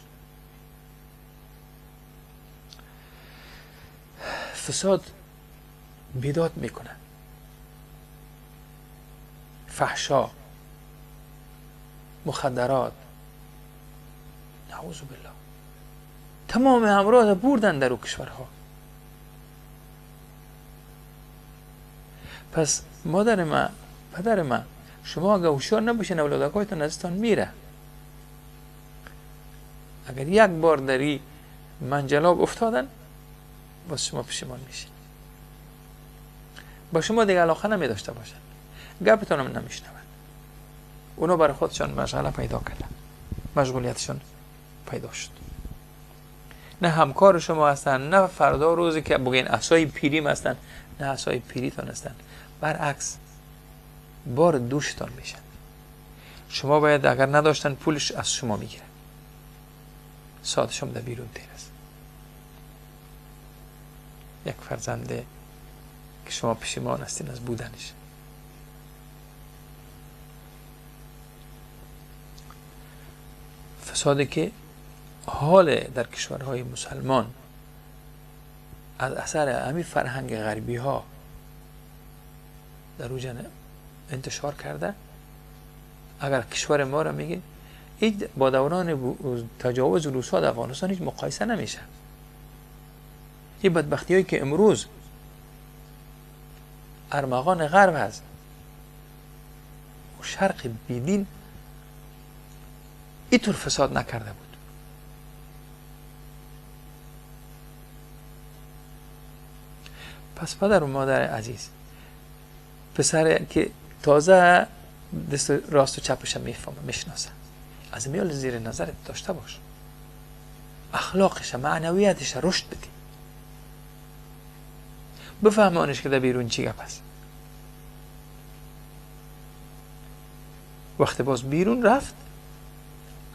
فساد بیداد میکنه، فحشا، مخدرات، نعوذ بالله، تمام امراض بردن در او کشورها. پس مادر ما، پدر ما، شما اگر هوشیار نباشین اولادکایتون ازتان میره. اگر یک بار در این منجلاب افتادن، باز شما پشیمان میشین. با شما دیگه علاقه نمی داشته باشن، گپتان هم نمیشنون. اونا برای خودشان مشغله پیدا کردن، مشغولیتشان پیدا شد. نه همکار شما هستن، نه فردا روزی که بگین عصای پیریم هستن، نه عصای پیریتان هستن. برعکس بار دوشتان میشن. شما باید اگر نداشتن پولش از شما میگیرن. ساعت شام در بیرون تیر است. یک فرزنده که شما پشیمان هستین از بودنش. فسادی که حال در کشورهای مسلمان از اثر همین فرهنگ غربی ها در اوج انتشار کرده. اگر کشور ما را میگه هیچ با دوران تجاوز روس‌ها در افغانستان هیچ مقایسه نمیشه. این بدبختی هایی که امروز ارمغان غرب هست و شرق بیدین اینطور فساد نکرده بود. پس پدر و مادر عزیز، پسر که تازه دست راست و چپش میفهمه، میشناسه، از میال زیر نظرت داشته باش، اخلاقش، معنویتش رشد بدی، بفهمانش که در بیرون چی گپ است. وقتی باز بیرون رفت،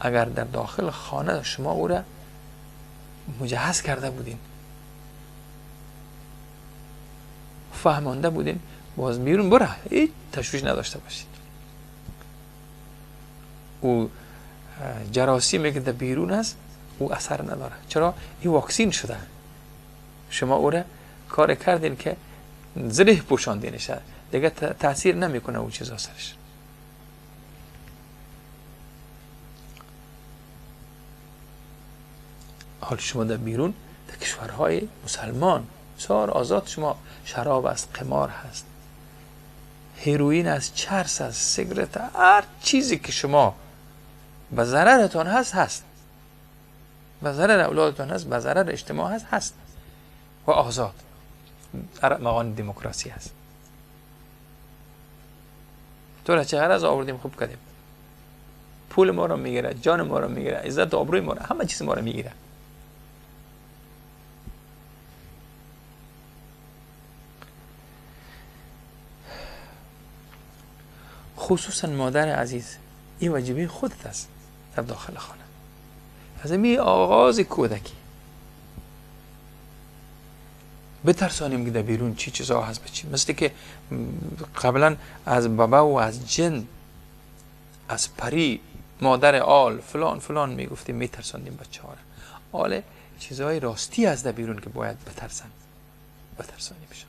اگر در داخل خانه شما او را مجهز کرده بودین، فهمانده بودین، باز بیرون بره، هیچ تشویش نداشته باشید. او جراثیمی که در بیرون است او اثر نداره. چرا؟ این واکسین شده. شما او را کار کردین که زره پوشاندینش، دیگه تاثیر نمیکنه او چیزا سرش. حال شما در بیرون، در کشورهای مسلمان بسیار آزاد، شما شراب است، قمار هست، هیروئین است، چرس است، سیگرت، هر چیزی که شما به ضررتان هست هست، به ضرر اولادتان هست، به ضرر اجتماع هست هست و آزاد. ارمغان دموکراسی هست. تو را چه غرض آوردیم، خوب کردیم. پول ما را میگیره، جان ما را میگیره، عزت و آبروی ما را، همه چیز ما را میگیره. خصوصا مادر عزیز، این واجبه خودت است در داخل خانه، از این آغاز کودکی بترسانیم که در بیرون چی چیزا هست، بچی. مثل که قبلا از بابا و از جن، از پری، مادر آل فلان فلان میگفتیم، میترساندیم بچه ها را. آل چیزهای راستی از در بیرون که باید بترسن، بترسانیمشان.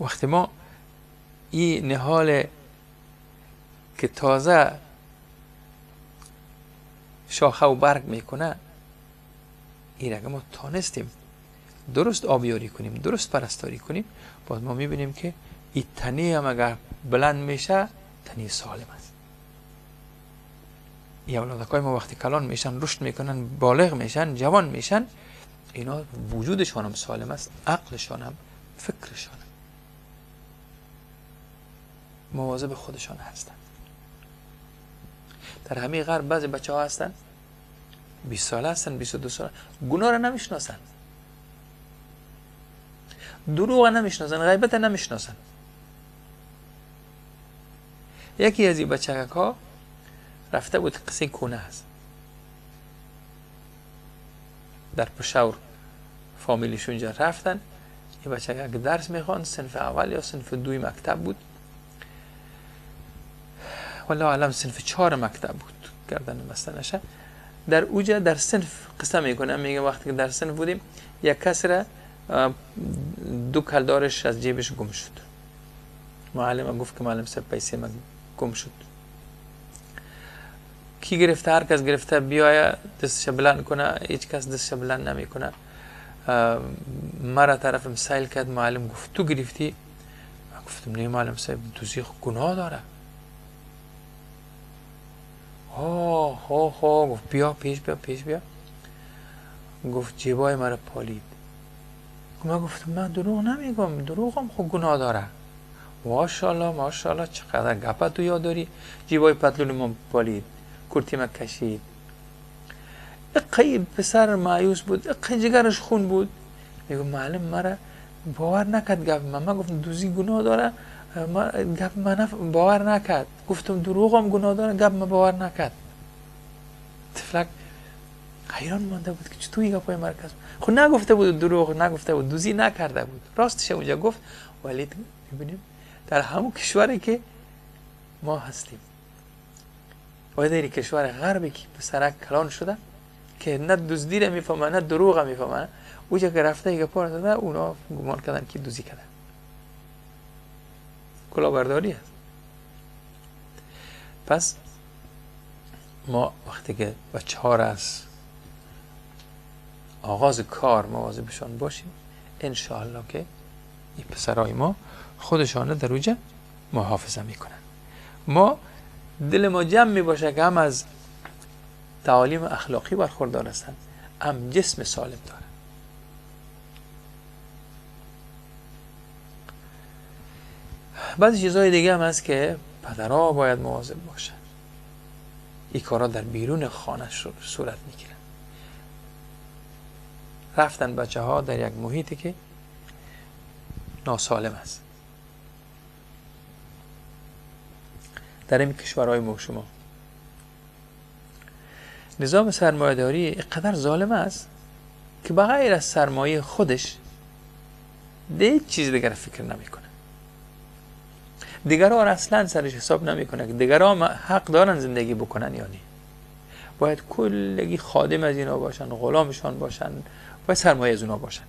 وقتی ما این نهال که تازه شاخه و برگ میکنه، این اگه ما تانستیم درست آبیاری کنیم، درست پرستاری کنیم، باز ما میبینیم که این تنه هم اگر بلند میشه، تنه سالم است. این اولادکای ما وقتی کلان میشن، رشد میکنن، بالغ میشن، جوان میشن، اینا وجودشان هم سالم است، عقلشان هم، فکرشان هم مواظب خودشان هستند. در همه غرب بعضی بچه ها هستن 20 ساله هستن، 22 ساله، گناه را نمیشناسن، دروغ نمیشناسن، غیبت نمیشناسن. یکی از این بچه ها رفته بود، قصه کونه هست، در پشاور فامیلیش اونجا رفتن. این بچه که درس میخوان، صنف اول یا صنف دوی مکتب بود، والله اعلم صنف 4 مکتب بود، گردن بسته نشه. در اوجا در صنف قصه میکنه، میگه وقتی که در صنف بودیم، یک کس را دو کلدارش از جیبش گم شد. معلم گفت که معلم صاحب پیسه من گم شد. کی گرفته؟ هر کس گرفته بیایه دستش بلند کنه، هیچ کس دستش بلند نمیکنه. مرا طرفم سیل کرد، معلم گفت تو گرفتی؟ من گفتم نه معلم صاحب، دوزی گناه داره. ها ها، گفت بیا پیش بیا پیش بیا. گفت جیبای مرا پالید. من گفتم من دروغ نمیگم، دروغم خب گناه داره. ماشاءالله ماشاءالله چقدر گپه تو یاد داری. جیبای پتلون من پالید، کرتی من کشید. اقی پسر مایوس بود، اقی جگرش خون بود. میگم معلم مرا باور نکرد گپ من. من گفتم دوزی گناه داره، گپ من باور نکرد. گفتم دروغم گناه داره، گپ من باور نکرد. طفلک حیران مانده بود که چطور این گپای مرکز خب نگفته بود دروغ، نگفته بود دوزی نکرده بود، راستش اونجا گفت. ولی میبینیم در همون کشوری که ما هستیم و در کشور غربی که پسرک کلان شده که نه دزدی را میفهمه نه دروغ میفهمه، اونجا که رفته یک پار زده، اونا گمان کردن که دزدی کرده، کلاهبرداری است. پس ما وقتی که بچه ها را از آغاز کار مواظبشان باشیم، انشاءالله که این پسرای ما خودشان در اوجه محافظه میکنن. ما دل ما جمع می باشه که هم از تعالیم اخلاقی برخوردار هستند، هم جسم سالم دارن. بعضی چیزهای دیگه هم هست که پدرها باید مواظب باشن. این کارا در بیرون خانه صورت میگیرن. رفتن بچه ها در یک محیطی که ناسالم است. در این کشورهای ما شما نظام سرمایه‌داری اینقدر ظالم است که بغیر از سرمایه خودش ده چیز دیگر فکر نمیکنه. دیگرها را اصلا سرش حساب نمیکنه که دیگرها حق دارن زندگی بکنن یا نه. باید کلگی خادم از اینا باشن، غلامشان باشن، باید سرمایه از اونا باشن،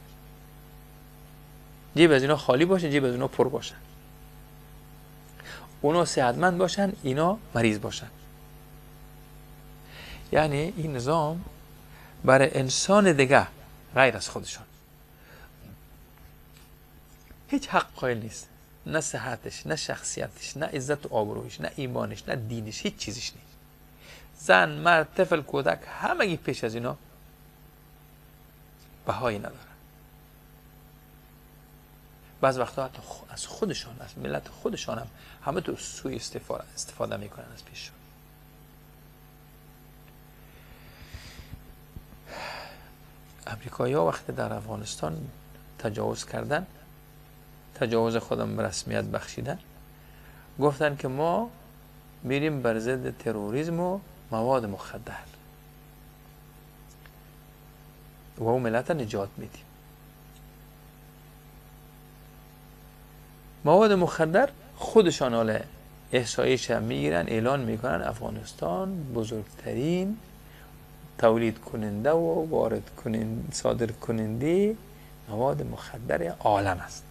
جیب از اینا خالی باشه، جیب از اونا پر باشن، اونا صحتمند باشن، اینا مریض باشن. یعنی این نظام برای انسان دیگه غیر از خودشان هیچ حق قائل نیست، نه صحتش، نه شخصیتش، نه عزت و آبرویش، نه ایمانش، نه دینش، هیچ چیزش نیست. زن، مرد، طفل، کودک همگی پیش از اینا بهایی ندارن. بعض وقتا حتی از خودشان، از ملت خودشان هم همه تو سوی استفاده میکنن از پیششون. امریکایی ها وقتی در افغانستان تجاوز کردن، تجاوز خودم به رسمیت بخشیدن، گفتن که ما میریم بر ضد تروریسم و مواد مخدر و او ملت نجات میدیم. مواد مخدر خودشان حالا احصاییش هم میگیرن، اعلان میکنن افغانستان بزرگترین تولید کننده و وارد کننده، صادر کننده مواد مخدر عالم است.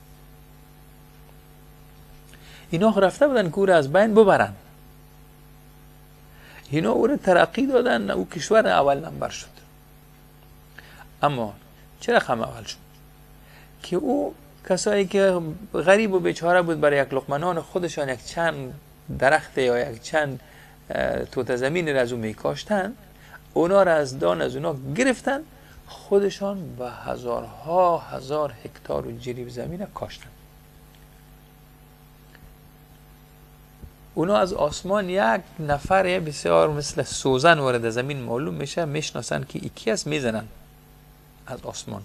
اینا رفته بودن که او را از بین ببرن، اینا او را ترقی دادن، او کشور اول نمبر شد. اما چرا رقم اول شد؟ که او کسایی که غریب و بیچاره بود برای یک لقمه نان خودشان یک چند درخت یا یک چند توته زمین را از او میکاشتن، اونا را از دان از اونا گرفتن، خودشان به هزارها هزار هکتار و جریب زمین کاشتن. اونا از آسمان یک نفر بسیار مثل سوزن وارد زمین معلوم میشه، میشناسن که یکی است، میزنن از آسمان.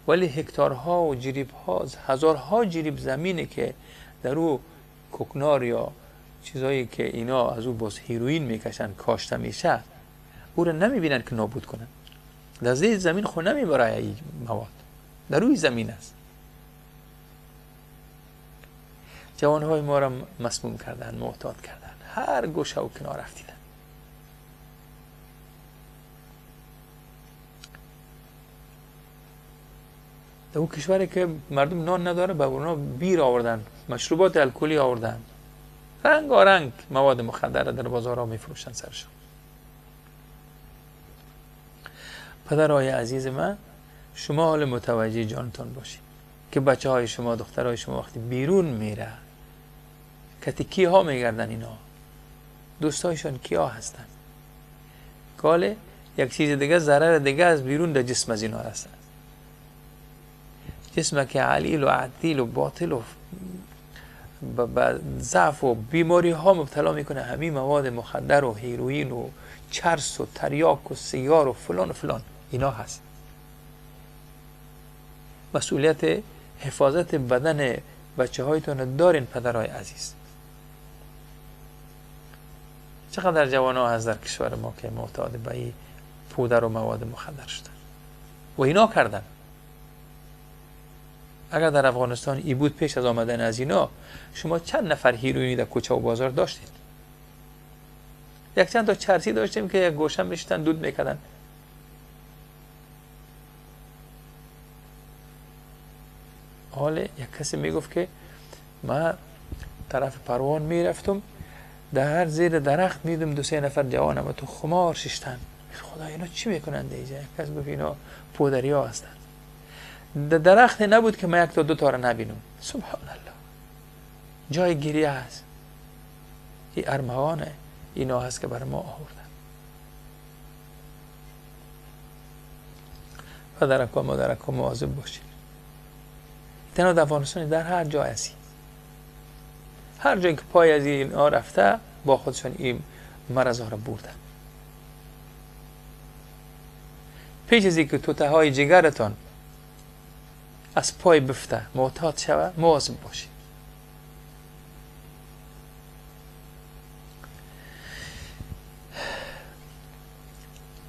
ولی هکتارها و جریبها، هزارها جریب زمینه که در او کوکنار یا چیزایی که اینا از او باز هیروئین میکشن کاشته میشه، او را نمیبینن که نابود کنن. در زیر زمین خو نمیبره این مواد، در روی زمین است. جوانهای ما را مسموم کردن، معتاد کردن، هر گوشه و کنار رفتیدن. در اون کشوری که مردم نان نداره، به اونا بیر آوردن، مشروبات الکلی آوردن، رنگارنگ مواد مخدر در بازارها میفروشن سرشون. پدرهای عزیز من، شما حال متوجه جانتان باشید که بچه های شما، دخترهای شما وقتی بیرون میره کتی کیها میگردن، اینا دوستایشان کیا هستن؟ کاله یک چیز دیگه، ضرر دیگه از بیرون در جسم از اینا هستن. جسم که علیل و عدیل و باطل و ضعف و بیماری ها مبتلا میکنه، همین مواد مخدر و هیروئین و چرس و تریاک و سیگار و فلان و فلان اینا هست. مسئولیت حفاظت بدن بچه هایتون دارین پدرهای عزیز؟ چقدر جوان ها هست در کشور ما که معتاد به این پودر و مواد مخدر شدن و اینا کردن. اگر در افغانستان ای بود پیش از آمدن از اینا، شما چند نفر هیروینی در کوچه و بازار داشتید؟ یک چند تا چرسی داشتیم که یک گوشه میشتن دود میکردن. حال یک کسی میگفت که من طرف پروان میرفتم، در هر زیر درخت میدم دو سه نفر جوان اما تو خمار ششتن. خدا اینا چی میکنن دیگه؟ یک کس گفت اینا پودریا هستن. درخت نبود که من یک تا دو تا را نبینم. سبحان الله، جای گریه هست. این ارمغانه اینا هست که برای ما آوردن. پدرک و مادرک و مواظب باشید. تنها در افغانستان، در هر جای هستی، هر جایی که پای از اینا رفته با خودشان این مرض ها را بردن. پیش از اینکه توته های جگرتان از پای بفته معتاد شوه، مواظب باشید.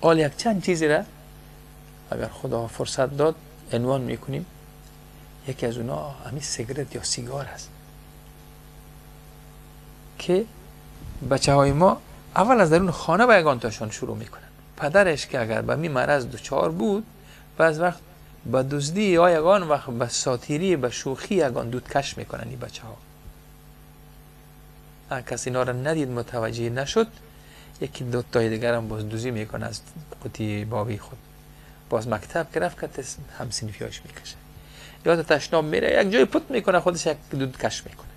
حال یک چند چیزی را اگر خدا فرصت داد عنوان میکنیم. یکی از اونا همین سیگرت یا سیگار هست که بچه های ما اول از درون خانه به یگان تاشان شروع میکنن. پدرش که اگر به می مرض دچار بود، بعض وقت به دزدی یا یگان وقت به ساتیری، به شوخی یگان دودکش میکنن این بچه ها. اگر کسی اینا را ندید، متوجه نشد، یکی دو تای دیگر هم باز دوزی میکنه از قوطی بابی خود. باز مکتب که رفت که همسینفیاش میکشه، یا تا تشناب میره یک جای پت میکنه خودش، یک دود کش میکنه.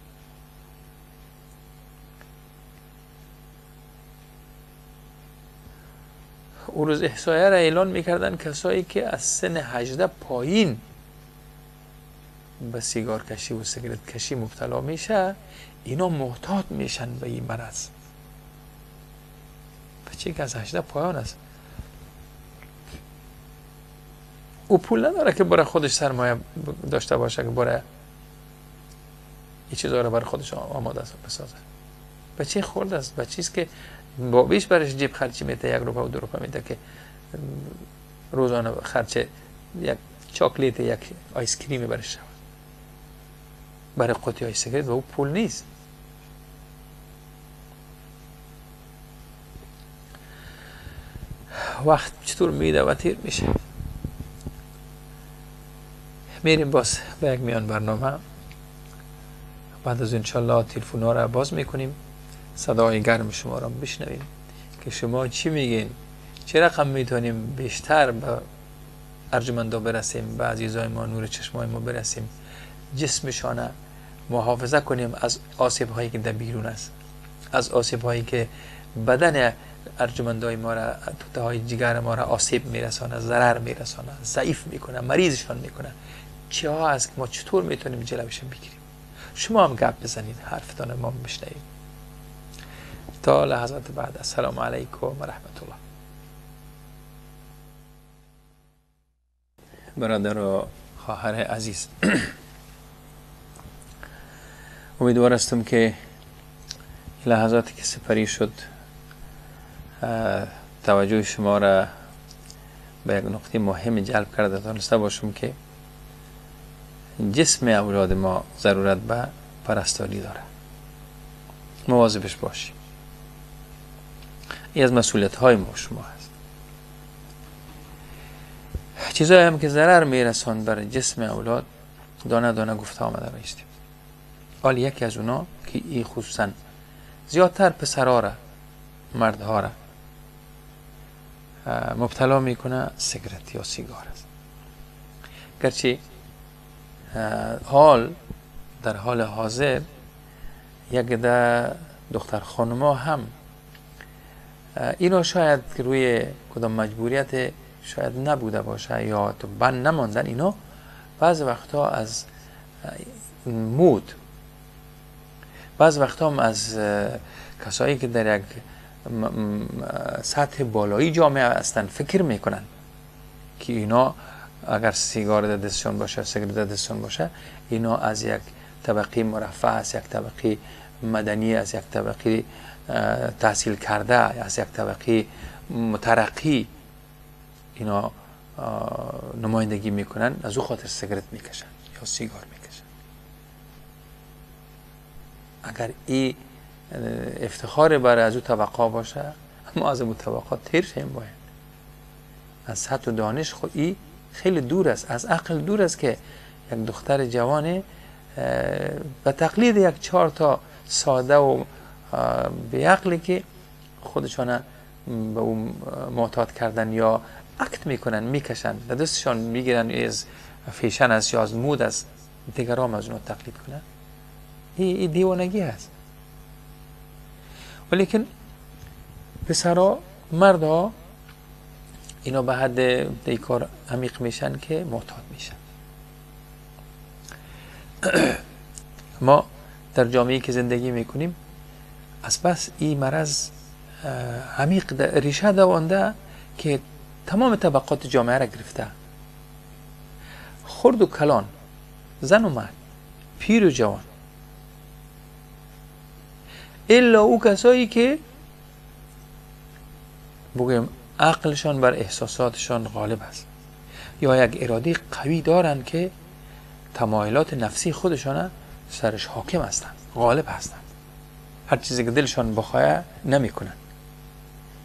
اون روز احصایه را اعلان میکردن کسایی که از سن 18 پایین به سیگار کشی و سیگرت کشی مبتلا میشه، اینا معتاد میشن به این مرض. بچه که از 18 پایان است، او پول نداره که برای خودش سرمایه داشته باشه که برای این چیزها رو برای خودش آماده بسازه. بچه خورد است، بچه است که بابیش برش جیب خرچی میده، 1 روپه و 2 روپه میده که روزانه خرچ یک چاکلیت، یک ice cream برش شود. برای قوطی های سیگرت و او پول نیست. وقت چطور میده و تیر میشه. میریم باز به یک میان برنامه. بعد از انشالله تلفن ها را باز میکنیم، صدای گرم شما را بشنویم که شما چی میگین، چه رقم میتونیم بیشتر به ارجمندا برسیم، به عزیزای ما، نور چشمای ما برسیم، جسمشان محافظه کنیم از آسیب هایی که در بیرون است، از آسیب هایی که بدن ارجمندای ما را، توته های جگر ما را آسیب میرسانه، ضرر میرسانه، ضعیف میکنه، مریضشان میکنه. چه ها است که ما چطور میتونیم جلوش بگیریم؟ شما هم گپ بزنید، حرفتان ما بشنویم. تا لحظات بعد، السلام علیکم و رحمت الله. برادر و خواهر عزیز، امیدوار هستم که لحظاتی که سپری شد توجه شما را به یک نقطه مهم جلب کرده تانسته باشم که جسم اولاد ما ضرورت به پرستاری داره. مواظبش باشیم. این از مسئولیت های ما شما هست. چیزایی هم که ضرر میرسان بر جسم اولاد دانه دانه گفته آمده رایستیم. حال یکی از اونا که ای خصوصا زیادتر پسرها را، مردها را مبتلا میکنه، سیگرت یا سیگار است. گرچه حال در حال حاضر یک ده دختر خانما هم اینا شاید که روی کدام مجبوریت شاید نبوده باشه یا تو بند نماندن، اینا بعض وقتها از مود، بعض وقتها هم از کسایی که در یک سطح بالایی جامعه هستن فکر میکنن که اینا اگر سیگار در دستشان باشه، سیگار در دستشان باشه، اینا از یک طبقه مرفه است، یک طبقه مدنی است، یک طبقه تحصیل کرده، از یک طبقه مترقی اینا نمایندگی میکنن، از او خاطر سیگارت میکشن یا سیگار میکشن. اگر این افتخار برای از او طبقه باشه، اما از اون طبقات تیر شیم باید. از سطح دانش خود ای خیلی دور است، از عقل دور است که یک دختر جوان به تقلید یک 4 تا ساده و بیعقلی که خودشان به اون معتاد کردن یا act میکنن، میکشن، به دستشان میگیرن، از فیشن است یا از مود است، دیگران از اونها تقلید کنن، این دیوانگی هست. ولیکن پسرها، مردها، اینا به حد دیکار عمیق میشن که معتاد میشن. ما در جامعه که زندگی میکنیم از بس این مرض عمیق ریشه دوانده که تمام طبقات جامعه را گرفته، خرد و کلان، زن و مرد، پیر و جوان، الا او کسایی که بگویم عقلشان بر احساساتشان غالب است یا یک اراده قوی دارند که تمایلات نفسی خودشان سرش حاکم هستند، غالب هستند، هر چیزی که دلشان بخواه نمی کنن.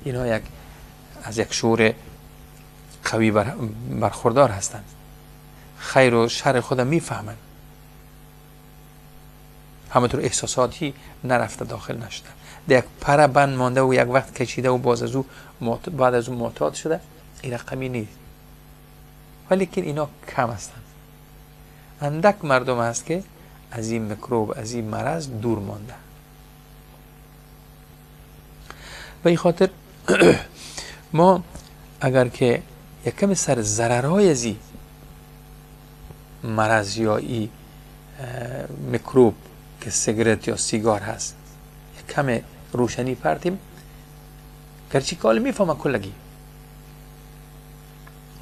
اینا یک از یک شعور قوی برخوردار هستند، خیر و شر خود میفهمند، همونطور احساساتی نرفته داخل نشده، در یک پره بند مانده و یک وقت کشیده و باز از او بعد از او معتاد شده، این رقمی نیست. ولیکن اینا کم هستند، اندک مردم هست که از این میکروب، از این مرض دور مانده. به این خاطر ما اگر که یک کم سر ضررهای از این مرض یا این میکروب که سیگرت یا سیگار هست یک کم روشنی پرتیم، گرچه که حالا میفهمه کلگی،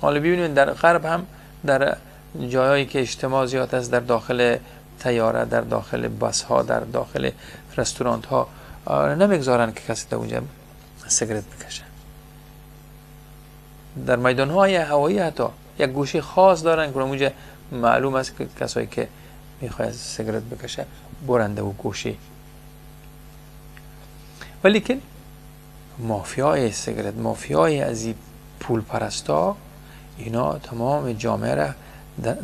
حالا ببینیم در غرب هم در جایهایی که اجتماع زیاد است، در داخل طیاره، در داخل بس ها، در داخل رستوران ها نمیگذارن که کسی در اونجا سیگرت بکشه. در میدان های هوایی حتی یک گوشه خاص دارن که اونجا معلوم است که کسایی که میخواد سیگرت بکشه برنده و گوشه. ولیکن مافیای سیگرت، مافیای از این پول پرستا، اینا تمام جامعه را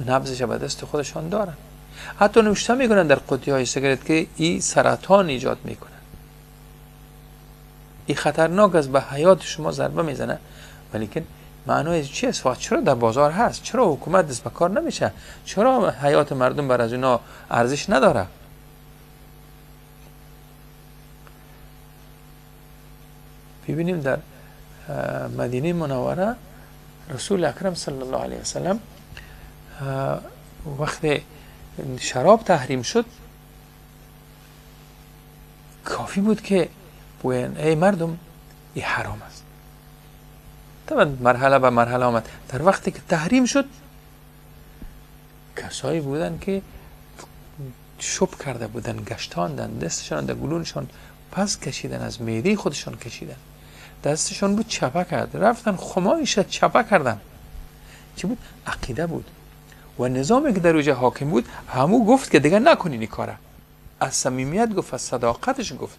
نبضش به دست خودشان دارن. حتی نوشته میکنن در قوطی های سیگرت که این سرطان ایجاد میکنن، این خطرناک است، به حیات شما ضربه میزنه. ولیکن معنای چی است؟ چرا در بازار هست؟ چرا حکومت دست به کار نمیشه؟ چرا حیات مردم بر از اینا ارزش نداره؟ ببینیم در مدینه منوره رسول اکرم صلی الله علیه وسلم وقتی شراب تحریم شد کافی بود که بگوین ای مردم این حرام است. طبعا مرحله به مرحله آمد. در وقتی که تحریم شد کسایی بودن که شب کرده بودن، گشتاندن، دستشان در گلونشان پس کشیدن، از معده خودشان کشیدن، دستشان بود چپه کرد، رفتن خمایش چپه کردن. چی بود؟ عقیده بود. و نظامی که در اوجه حاکم بود همو گفت که دیگه نکنین این کاره. از صمیمیت گفت، از صداقتش گفت،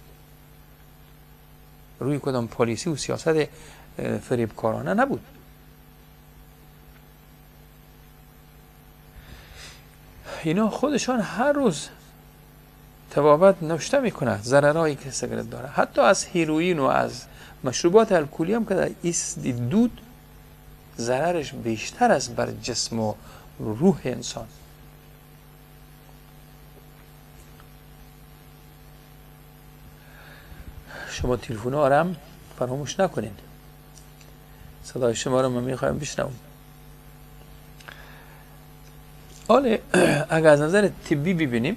روی کدام پالیسی و سیاست فریبکارانه نبود. اینا خودشان هر روز طبابت نوشته میکنه ضررهایی که سیگرت داره، حتی از هیروئین و از مشروبات الکلی هم که در دود ضررش بیشتر است بر جسم و روح انسان. شما تلفن آرام فراموش نکنین، صدای شما رو من میخوایم بشنوم. حالا اگر از نظر طبی ببینیم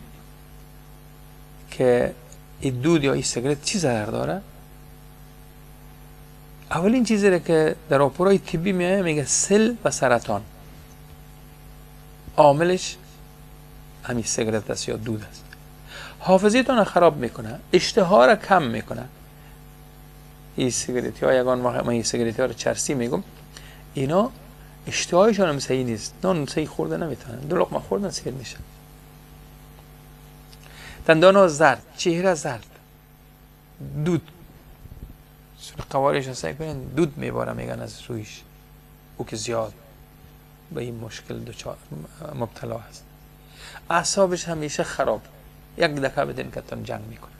که این دود یا این سیگرت چی ضرر داره، اولین چیزی که در راپورهای طبی میایه میگه سل و سرطان. عاملش همین سیگرت است یا دود است. حافظه تان خراب میکنه، اشتها را کم میکنه. این سیگرتی ها یگان وقت من این سیگرتی ها رو چرسی میگم، اینا اشتهایشان هم صحیح نیست، نان صحیح خورده نمیتونن، دو لقمه خوردن سیر میشن. دندان ها زرد، چهره زرد، دود قوارش رو سعی کنین دود میباره میگن از رویش، او که زیاد به این مشکل دچار مبتلا است. اعصابش همیشه خراب، یک دکه بدین که تون جنگ میکنه.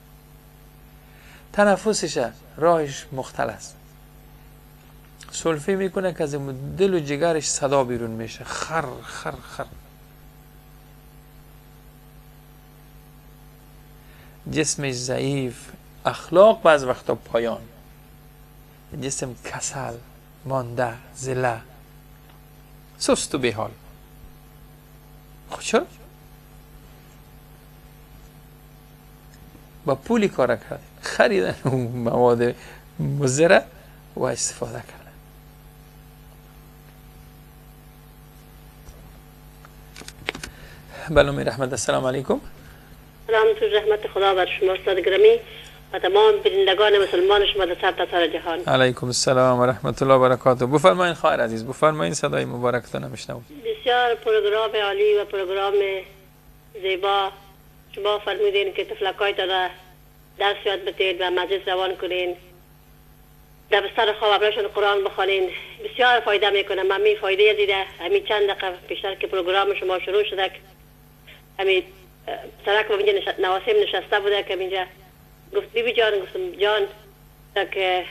تنفسش راهش مختل است، سلفه میکنه که از دل و جگرش صدا بیرون میشه، خر خر خر. جسمش ضعیف، اخلاق بعض وقتا پایان، جسم کسل، مانده، زله، سست و بیحال. خب چرا؟ با پولی کار کردن، خریدن اون مواد مضره و استفاده کردن. بله رحمت، السلام علیکم. سلام تو رحمت خدا بر شما استاد گرامی و تمام بینندگان مسلمان شما در سرتاسر جهان. علیکم السلام و رحمت الله و برکاته. بفرمایین خواهر عزیز، بفرمایین، صدای مبارکتان میشنوم. بسیار پروگرام عالی و پروگرام زیبا. شما فرمودین که طفلکایتان را درس یاد بدین و مسجد روان کنین، در بستر خواب برایشان قرآن بخوانین، بسیار فایده میکنه. من می فایده دیده همین چند دقیقه پیشتر که پروگرام شما شروع شده، همین سرک اینجا نواسیم نشسته بوده که اینجا گفت بیبی جان، گفتم جان، که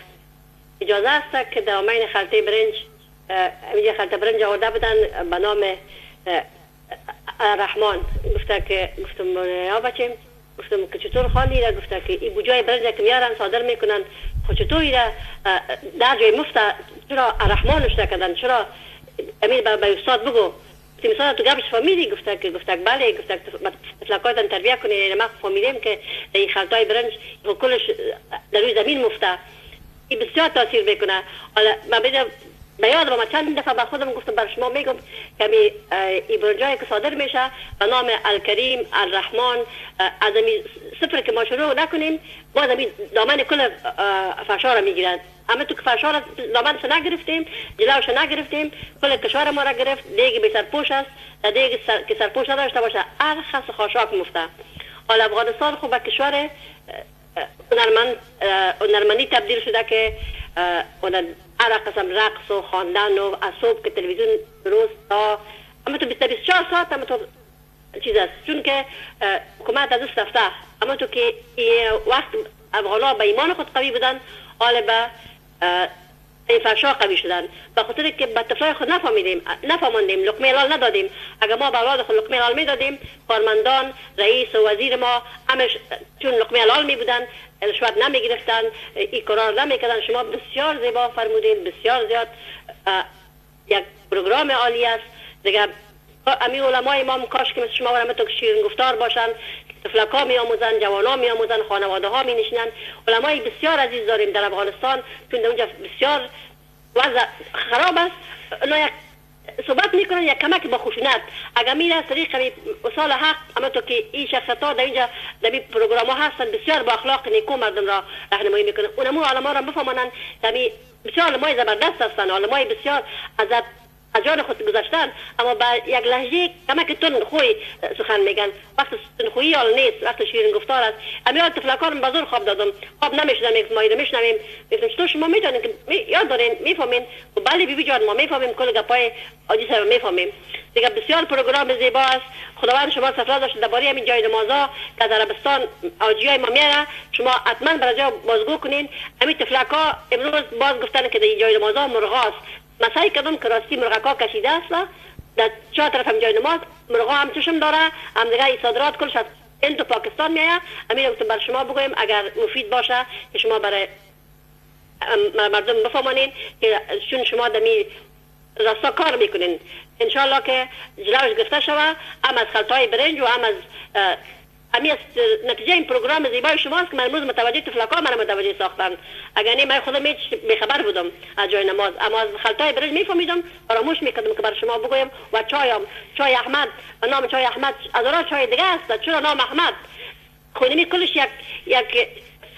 اجازه است که در امین خلطه برنج، اینجا خلطه برنج آورده بودن به نام رحمان. گفته که گفتم یا بچیم، گفتم که چطور خالی را؟ گفته که این بوجای برنج که میارن صادر میکنن، خب چطور را در جای مفت چرا رحمان نشته کردن؟ چرا امیر به استاد بگو مثلا تو گپش فهمیدی؟ گفته که بله، گفته طفلکایتان تربیه کنید. یعنی ما فهمیدیم که این خلطای برنج کلش در روی زمین مفته، این بسیار تاثیر میکنه. حالا من به یاد ما چند دفعه به خودم گفتم، بر شما میگم که این برنجایی که صادر میشه به نام الکریم الرحمن، از این صفر که ما شروع نکنیم باز همین دامن کل فشار را میگیرد. اما تو که فشار دامنش نگرفتیم، جلوش نگرفتیم، کل کشور ما را گرفت. دیگه بی سرپوش است، دیگه که سرپوش نداشته باشه هر خس خاشاک مفته. حالا افغانستان خب به کشور هنرمندی تبدیل شده که هر قسم رقص و خواندن و از صبح که تلویزیون روز تا اما تو 24 ساعت اما تو چیز است، چون که حکومت از دست رفته. اما تو که وقت افغان ها به ایمان خود قوی بودن، حالا به این فرشا قوی شدن، به خاطر که به طفلای خود نفهمیدیم، نفهماندیم، لقمه حلال ندادیم. اگر ما به اولاد خود لقمه حلال میدادیم، کارمندان، رئیس و وزیر ما همش چون لقمه حلال می بودن، رشوت نمی گرفتن، این کارا نمی کردن. شما بسیار زیبا فرمودین، بسیار زیاد یک پروگرام عالی است. دیگه امی علمای ما کاش که مثل شما و تو شیرین گفتار باشن، طفلکا می آموزن، جوانا می آموزن، خانواده ها می نشینن. علمای بسیار عزیز داریم در افغانستان، چون در اونجا بسیار وضع خراب است. اونا یک صحبت میکنن یک کمک با خشونت. اگر میره از طریق اصال حق، اما تو که این شخصیت ها در اینجا در این پروگرام ها هستن، بسیار با اخلاق نیکو مردم را راهنمایی میکنن. اونمو علما را بفهمانن که بسیار علمای زبردست هستن، علمای بسیار از جان خود گذاشتن، اما با یک لهجه کمک تون خوی سخن میگن. وقت تنخویی حال نیست، وقت شیرین گفتار است. امی طفلکان به زور خواب دادم، خواب نمیشدم، یک مایی میشنویم. میگفتم چطور شما میدونین که یاد دارین میفهمین؟ بله بیبی جان ما میفهمیم، کل گپای عاجی صاحب میفهمیم. دیگه بسیار پروگرام زیبا است. خداوند شما سفر داشت درباره همین جای نمازا که از عربستان حاجیای ما میاره، شما حتما برای جا بازگو کنین. همین طفلکا امروز باز گفتن که در جای نمازا مرغاست. مسایی کردم که راستی مرغکا کشیده است در چهار طرف هم جای نماز، مرغا هم چشم داره، هم دیگه ای صادرات کلش از هند و پاکستان میایه. امیر گفتم بر شما بگویم اگر مفید باشه که شما برای مردم بفهمانین که چون شما دمی راستا کار میکنین، انشالله که جلوش گرفته شوه، هم از خلطهای برنج و هم از امی از نتیجه این پروگرام زیبای شماست که من امروز متوجه طفلکا من متوجه ساختن. اگر نه من خودم هیچ بی‌خبر بودم از جای نماز، اما از خلطای برنج میفهمیدم، فراموش میکردم که بر شما بگویم. و چایم چای احمد، نام چای احمد از اورا چای دیگه است، چرا نام احمد؟ خونمی کلش یک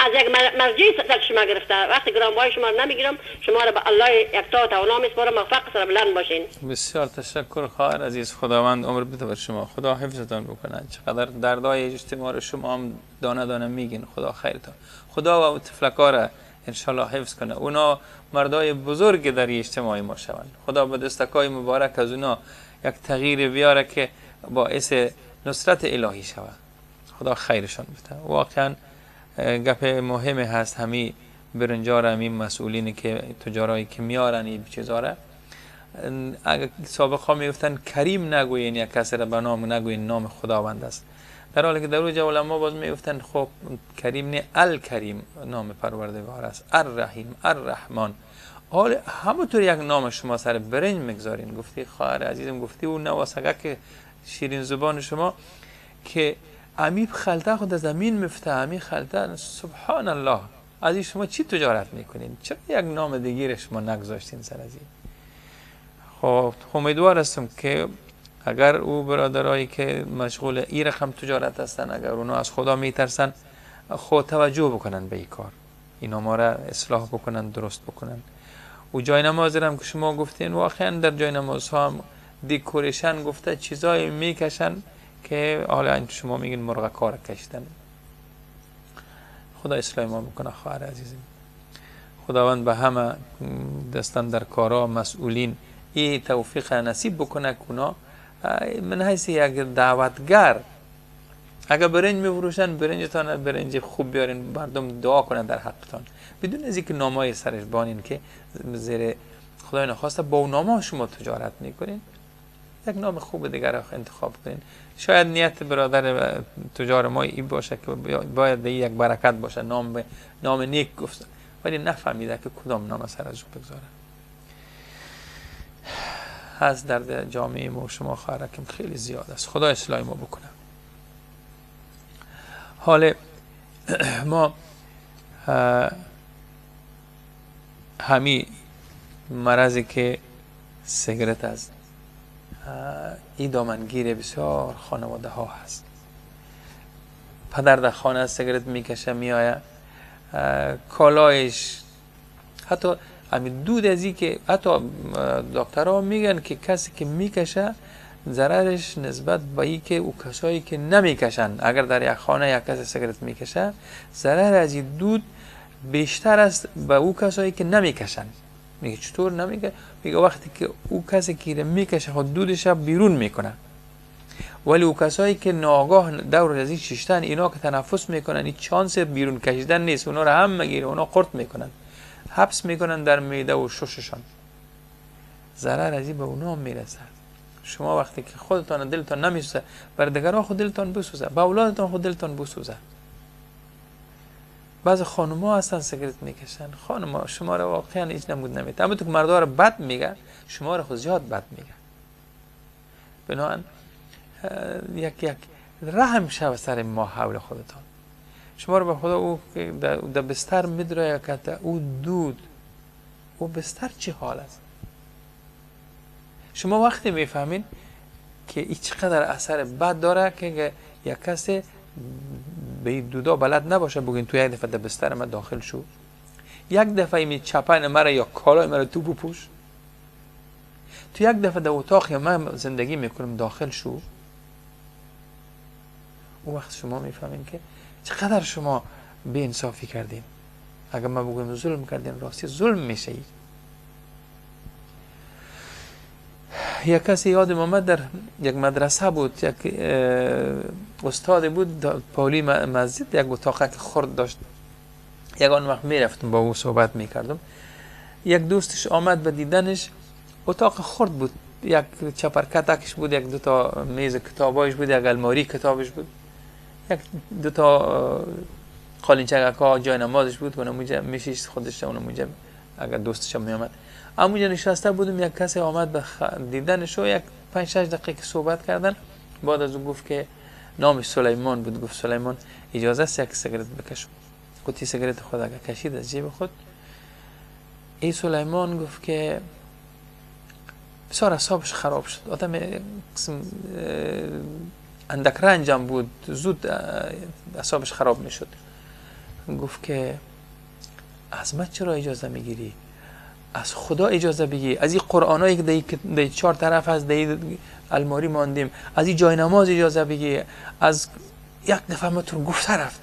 از یک مرجع سرچشمه گرفته. وقتی گرانبهای شما رو نمیگیرم، شما رو به الله یکتا و توانا میسپارم. موفق سربلند باشین. بسیار تشکر خواهر عزیز، خداوند عمر بده بر شما، خدا حفظتان بکنه. چقدر دردای اجتماع رو شما هم دانه دانه میگین، خدا خیرتان، خدا و طفلکا را انشالله حفظ کنه. اونا مردای بزرگ در اجتماع ما شوند. خدا به دستکای مبارک از اونا یک تغییر بیاره که باعث نصرت الهی شود. خدا خیرشان بده. واقعا گپ مهمه هست، همی برنجار، همی مسئولین که تجارایی که میارن این چیزا را، اگر سابق ها میگفتن کریم نگوین یا کسی را به نام نگوین، نام خداوند است، در حالی که در اوج علما باز میگفتن خب کریم نه، الکریم نام پروردگار است، الرحیم، الرحمن. حال همونطور یک نام شما سر برنج میگذارین. گفتی خواهر عزیزم، گفتی اون نواسگه که شیرین زبان شما که امی خلطه خود از زمین مفته، امی خلطه، سبحان الله، از این شما چی تجارت میکنین؟ چرا یک نام دیگه شما نگذاشتین سر از این؟ خب امیدوار هستم که اگر او برادرایی که مشغول این رقم تجارت هستن، اگر اونا از خدا میترسن، خود توجه بکنن به این کار، اینا ما را اصلاح بکنن، درست بکنن. و جای نماز هم که شما گفتین، واقعا در جای نماز ها هم decoration گفته چیزایی میکشن که حالا شما میگین مرغ کار کشتن. خدا اصلاح ما بکنه خواهر عزیزم. خداوند به همه دستن در کارا مسئولین ای توفیق نصیب بکنه که من حیث یک دعوتگر اگر برنج میفروشن، برنجتان برنج خوب بیارین، مردم دعا کنن در حقتان، بدون از اینکه نامای سرش بانین که زیر خدای نخواسته با نامه شما تجارت میکنین. یک نام خوب دیگر را انتخاب کنین. شاید نیت برادر تجار ما این باشه که باید یک برکت باشه، نام نیک گفت، ولی نفهمیده که کدام نام سر از او بگذاره. هست در جامعه ما شما خواهرکم خیلی زیاد است. خدا اصلاح ما بکنه. حال ما همی مرضی که سیگرت است، این دامنگیر بسیار خانواده ها هست. پدر در خانه سیگرت میکشه میآید، کالایش، حتی همین دود از این که حتی دکترها میگن که کسی که میکشه ضررش نسبت به این که او کسایی که نمیکشن، اگر در یک خانه یک کسی سیگرت میکشه، ضرر از این دود بیشتر است به او کسایی که نمیکشن. میگه چطور نمیگه؟ میگه وقتی که او کسی که میکشه خود دودش بیرون میکنه، ولی او کسایی که ناگاه دور از این شیشتن، اینا که تنفس میکنن، این چانس بیرون کشیدن نیست، اونا رو هم میگیره، اونا قرط میکنن، حبس میکنن در معده و شششان. ضرر از این به اونا میرسه. شما وقتی که خودتان دلتان نمیسوزه، بر دیگران خود دلتان بسوزه، به اولادتان خود دلتان بسوزه. بعض خانوما هستن سیگرت میکشن، خانوما شما رو واقعا هیچ نمود نمیده، اما تو که مردا رو بد میگه، شما رو خود زیاد بد میگه. بنابراین یک رحم شو سر ما حول خودتان. شما رو به خدا او در بستر میدره که او دود، او بستر چه حال است؟ شما وقتی میفهمین که این چقدر اثر بد داره که یک کسی به دودا بلد نباشه، بگین تو یک دفعه در بستر من داخل شو، یک دفعه می چپن مرا یا کالای مرا تو بپوش، تو یک دفعه در اتاق من زندگی میکنم داخل شو. اون وقت شما میفهمین که چقدر شما بی انصافی کردین. اگر ما بگویم ظلم کردین، راستی ظلم میشه. یک کسی یادم آمد در یک مدرسه بود، یک استاد بود پالی مسجد، یک اتاق خرد داشت. یک آن وقت میرفتم با او صحبت میکردم. یک دوستش آمد به دیدنش، اتاق خرد بود، یک چپرکتکش بود، یک دو تا میز کتابایش بود، یک الماری کتابش بود، یک دو تا قالینچک ها جای نمازش بود، اونم میشیشت خودش، اونم اگر دوستش هم میآمد. همونجا نشسته بودم، یک کسی آمد به دیدنش و یک 5-6 دقیقه صحبت کردن. بعد از اون گفت که نامش سلیمان بود. گفت سلیمان اجازه است یک سیگارت بکشم؟ قوطی سیگارت خود اگه کشید از جیب خود. ای سلیمان گفت که بسیار اعصابش خراب شد، آدم قسم اندک رنجم بود، زود اعصابش خراب میشد. گفت که از من چرا اجازه میگیری؟ از خدا اجازه بگی، از این قرآنایی که در چهار طرف هست، در الماری ماندیم، از این جای نماز اجازه بگی. از یک دفعه ما تو گفت رفت،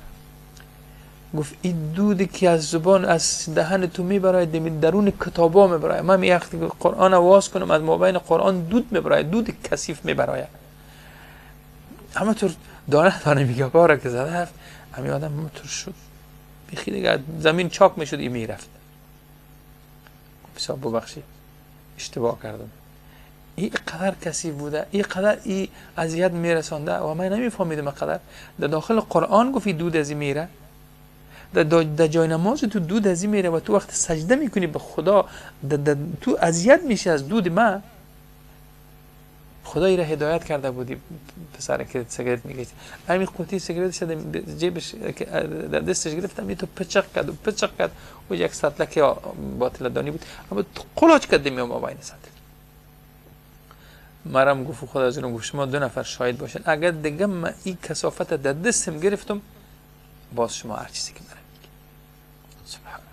گفت این دودی که از زبان از دهن تو میبرای درون کتابا میبرای. من وقتی قرآن واز کنم از مابین قرآن دود میبرای، دود کثیف میبرای. همه طور دانه دانه میگه باره که زده رفت، همین آدم همه طور شد بیخی دیگه، زمین چاک میشد این میرفت. بسیار ببخشید اشتباه کردم، این قدر کثیف بوده، این قدر این اذیت میرسانده و من نمیفهمیدم. قدر در داخل قرآن گفت دود از این میره، در جای نماز تو دود از این میره و تو وقت سجده میکنی به خدا تو اذیت میشی از دود. ما خدایی را هدایت کرده بودی پسر که سیگارت میکشید، همین قوطی سیگارت شده جیبش در دستش گرفتم، تو پچق کرد و پچق کرد و یک سطلک باطل دانی بود، اما قلاچ کرد می مابین سطل. مرم گفت خدا از اون گفت شما دو نفر شاهد باشین، اگر دیگه من این کثافت در دستم گرفتم باز شما هر چیزی که مرم میگی. سبحان الله.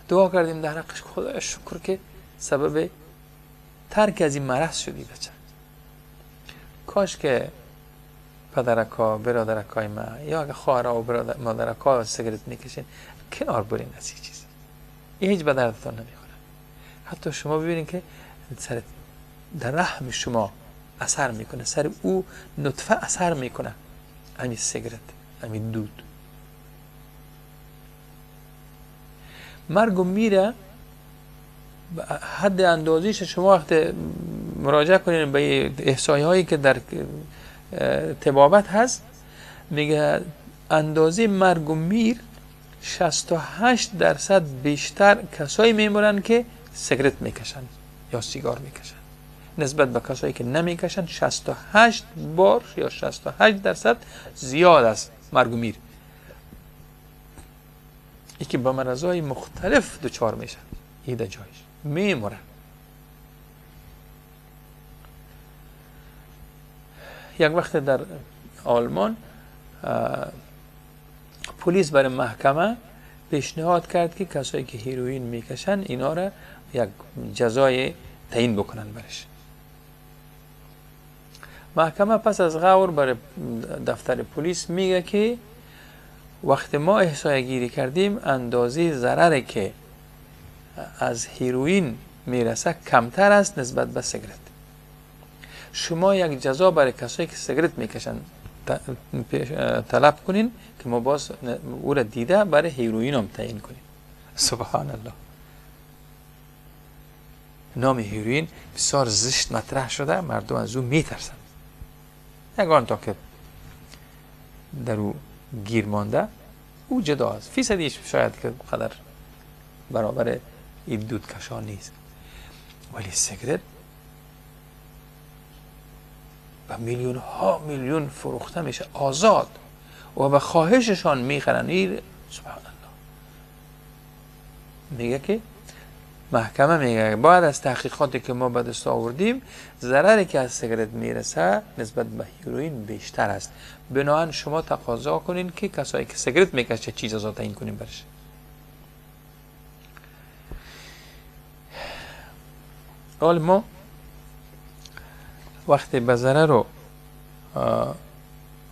دعا کردیم در حقش، خدایا شکر که سبب ترک از این مرض شدی بچه. کاش که پدرکا، برادرکای ما یا اگه خواهرها و برادر مادرکا سیگارت میکشین، کنار برین از این چیز، این هیچ به دردتان نمیخوره. حتی شما ببینین که سر در رحم شما اثر میکنه، سر او نطفه اثر میکنه، همین سیگارت، همین دود. مرگ و میره حد اندازیش. شما وقت مراجعه کنین به احصایه هایی که در طبابت هست، میگه اندازه مرگ و میر 68% بیشتر کسایی میمورن که سیگارت میکشن یا سیگار میکشن نسبت به کسایی که نمیکشن. 68 بار یا 68% زیاد است مرگ و میر. یکی با مرضای مختلف دچار میشن، این در جایش میمورن. یک وقت در آلمان پلیس برای محکمه پیشنهاد کرد که کسایی که هیروئین میکشن اینا را یک جزای تعیین بکنن برش. محکمه پس از غور برای دفتر پلیس میگه که وقت ما احصایه گیری کردیم اندازه ضرر که از هیروئین میرسه کمتر است نسبت به سیگارت. شما یک جزا برای کسایی که سیگارت میکشن طلب کنین که ما باز او را دیده برای هیروئین هم تعیین کنیم. سبحان الله. نام هیروئین بسیار زشت مطرح شده، مردم از او میترسن. یگان تا که در او گیر مانده او جدا است، فیصدیش شاید که قدر برابر این دودکشان نیست، ولی سیگارت به میلیون ها میلیون فروخته میشه آزاد و به خواهششان میخرن. این سبحان الله. میگه که محکمه میگه بعد از تحقیقاتی که ما به دست آوردیم ضرری که از سیگارت میرسه نسبت به هیروئین بیشتر است، بنابراین شما تقاضا کنین که کسایی که سیگارت میکشه چی جزا تعیین کنین برش. حال ما وقتی به ضرر و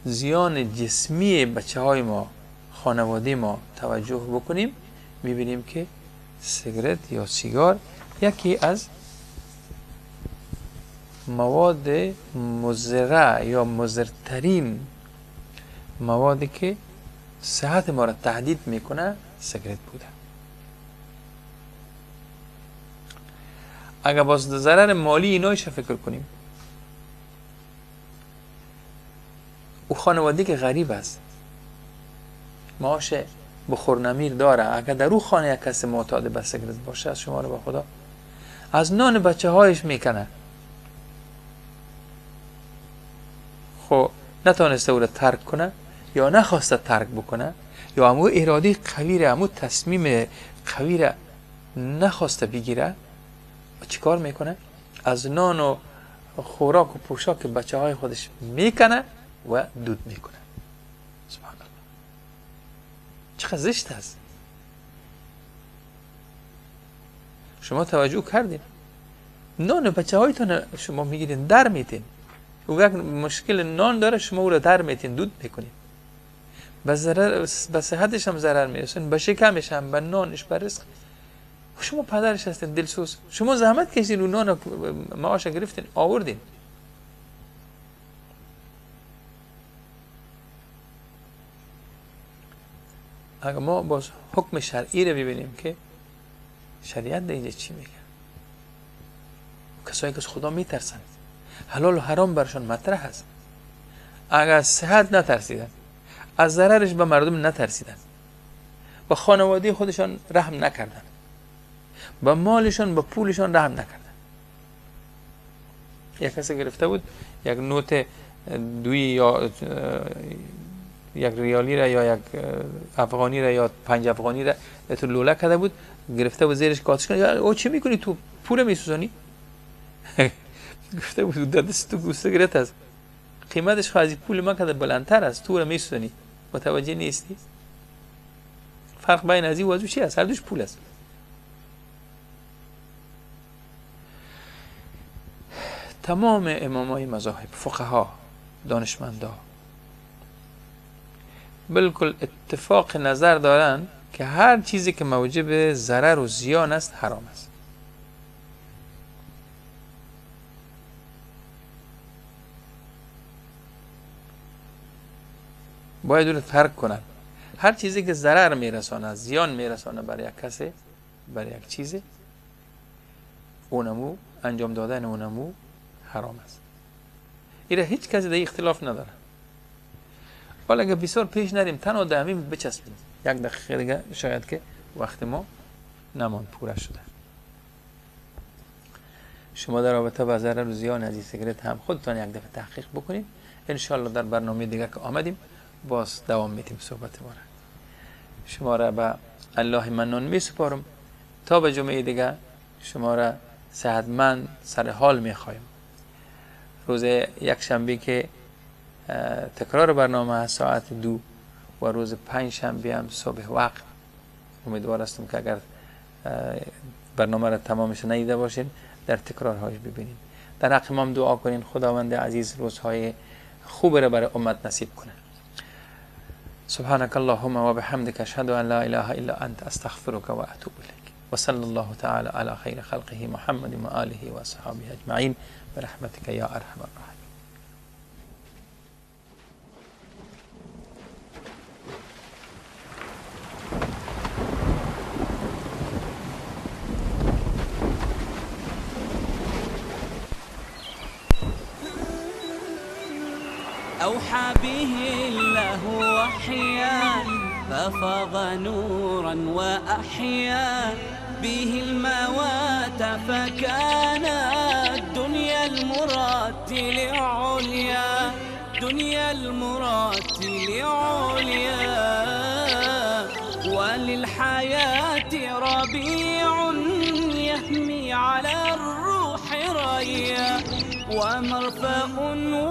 زیان جسمی بچه های ما، خانواده ما توجه بکنیم، میبینیم که سیگارت یا سیگار یکی از مواد مضره یا مضرترین موادی که صحت ما را تهدید میکنه سیگارت بوده. اگر باز ضرر مالی اینایش فکر کنیم، او خانواده که غریب است، معاش بخور نمیر داره، اگر در او خانه یک کس معتاد به سیگارت باشه، از شما رو با خدا از نان بچه هایش میکنه. خو نتانسته او را ترک کنه یا نخواسته ترک بکنه، یا امو اراده قوی را، امو تصمیم قوی را نخواسته بگیره، چیکار میکنه؟ از نان و خوراک و پوشاک بچه های خودش میکنه و دود میکنه. سبحان الله، چقدر زشت است. شما توجه کردین نان بچه هایتون شما میگیرین در میتین، او یک مشکل نان داره، شما او را در میتین، دود میکنین، به ضرر، به صحتش هم ضرر میرسون، به شکمش هم، به نانش، به رزق. شما پدرش هستین، دلسوز، شما زحمت کشیدین و نان معاش گرفتین آوردین. اگر ما باز حکم شرعی رو ببینیم که شریعت در اینجا چی میگه، کسایی که از خدا میترسن، حلال و حرام برشان مطرح است، اگر از صحت نترسیدن، از ضررش به مردم نترسیدن، به خانواده خودشان رحم نکردن، به مالشان، به پولشان رحم نکردن. یک کسی گرفته بود یک نوت دوی یا یک ریالی را یا یک افغانی را یا 5 افغانی را تو لوله کرده بود، گرفته بود زیرش کاتش کنه، او چه میکنی تو پول میسوزانی؟ گفته بود دست تو سیگارت است، قیمتش خو از پول ما کده بلندتر است، تو را میسوزانی، متوجه نیستی؟ فرق بین از این و از چی است؟ هر دوش پول است. تمام امامای مذاهب، فقها، دانشمندا بالکل اتفاق نظر دارن که هر چیزی که موجب ضرر و زیان است حرام است. باید او رو ترک کنن. هر چیزی که ضرر میرسانه، زیان میرسانه برای یک کسی، برای یک چیزی، اونمو انجام دادن اونمو حرام است. ایره هیچ کسی در اختلاف نداره. حالا اگه بسیار پیش نریم، تنها در همین بچسبیم یک دقیقه دیگه، شاید که وقت ما نمان پوره شده. شما در رابطه با ضرر و زیان از این سیگارت هم خودتان یک دفعه تحقیق بکنید. انشالله در برنامه دیگه که آمدیم باز دوام میدیم صحبت ما را. شما را به الله منان می سپارم. تا به جمعه دیگه شما را صحتمند سر حال می خواهیم. روز یک شنبه که تکرار برنامه ساعت 2 و روز 5 شنبه هم صبح وقت. امیدوار هستم که اگر برنامه را تمامش ندیده باشین در تکرارهایش ببینین. در حق ما دعا کنین خداوند عزیز روزهای خوب را برای امت نصیب کنه. سبحانك اللهم وبحمدك أشهد أن لا إله إلا أنت أستغفرك وأتوب إليك. وصلى الله تعالى على خير خلقه محمد وآله وأصحابه أجمعين برحمتك يا أرحم الراحمين. أوحى به الله وحيا ففاض نورا وأحيا به الموات، فكان الدنيا المرتل عليا، دنيا المرتل عليا. وللحياة ربيع يهمي على الروح ريا، ومرفأ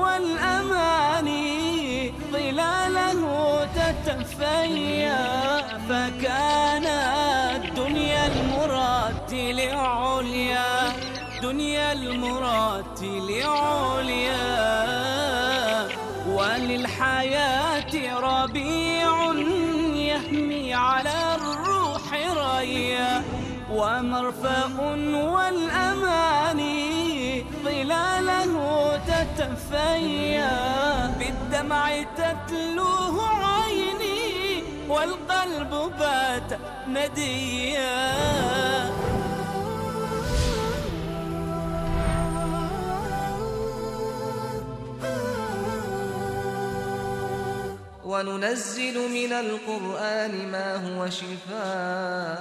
والأماني ظلاله تتفيا، فكان الدنيا المرتل عليا، دنيا المرتل عليا. وللحياة ربيع يهمي على الروح ريا، ومرفأ والأماني ظلاله تتفيا، بالدمع تتلوه عيني والقلب بات نديا. وننزل من القرآن ما هو شفاء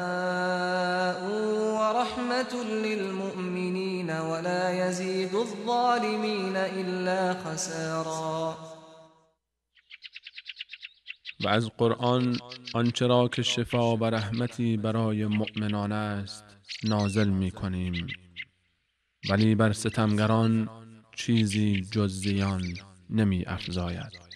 ورحمة للمؤمنين ولا يزيد الظالمين إلا خسارا. و از قرآن آنچه را که شفا و رحمتی برای مؤمنان است نازل می کنیم، ولی بر ستمگران چیزی جز زیان نمی افزاید.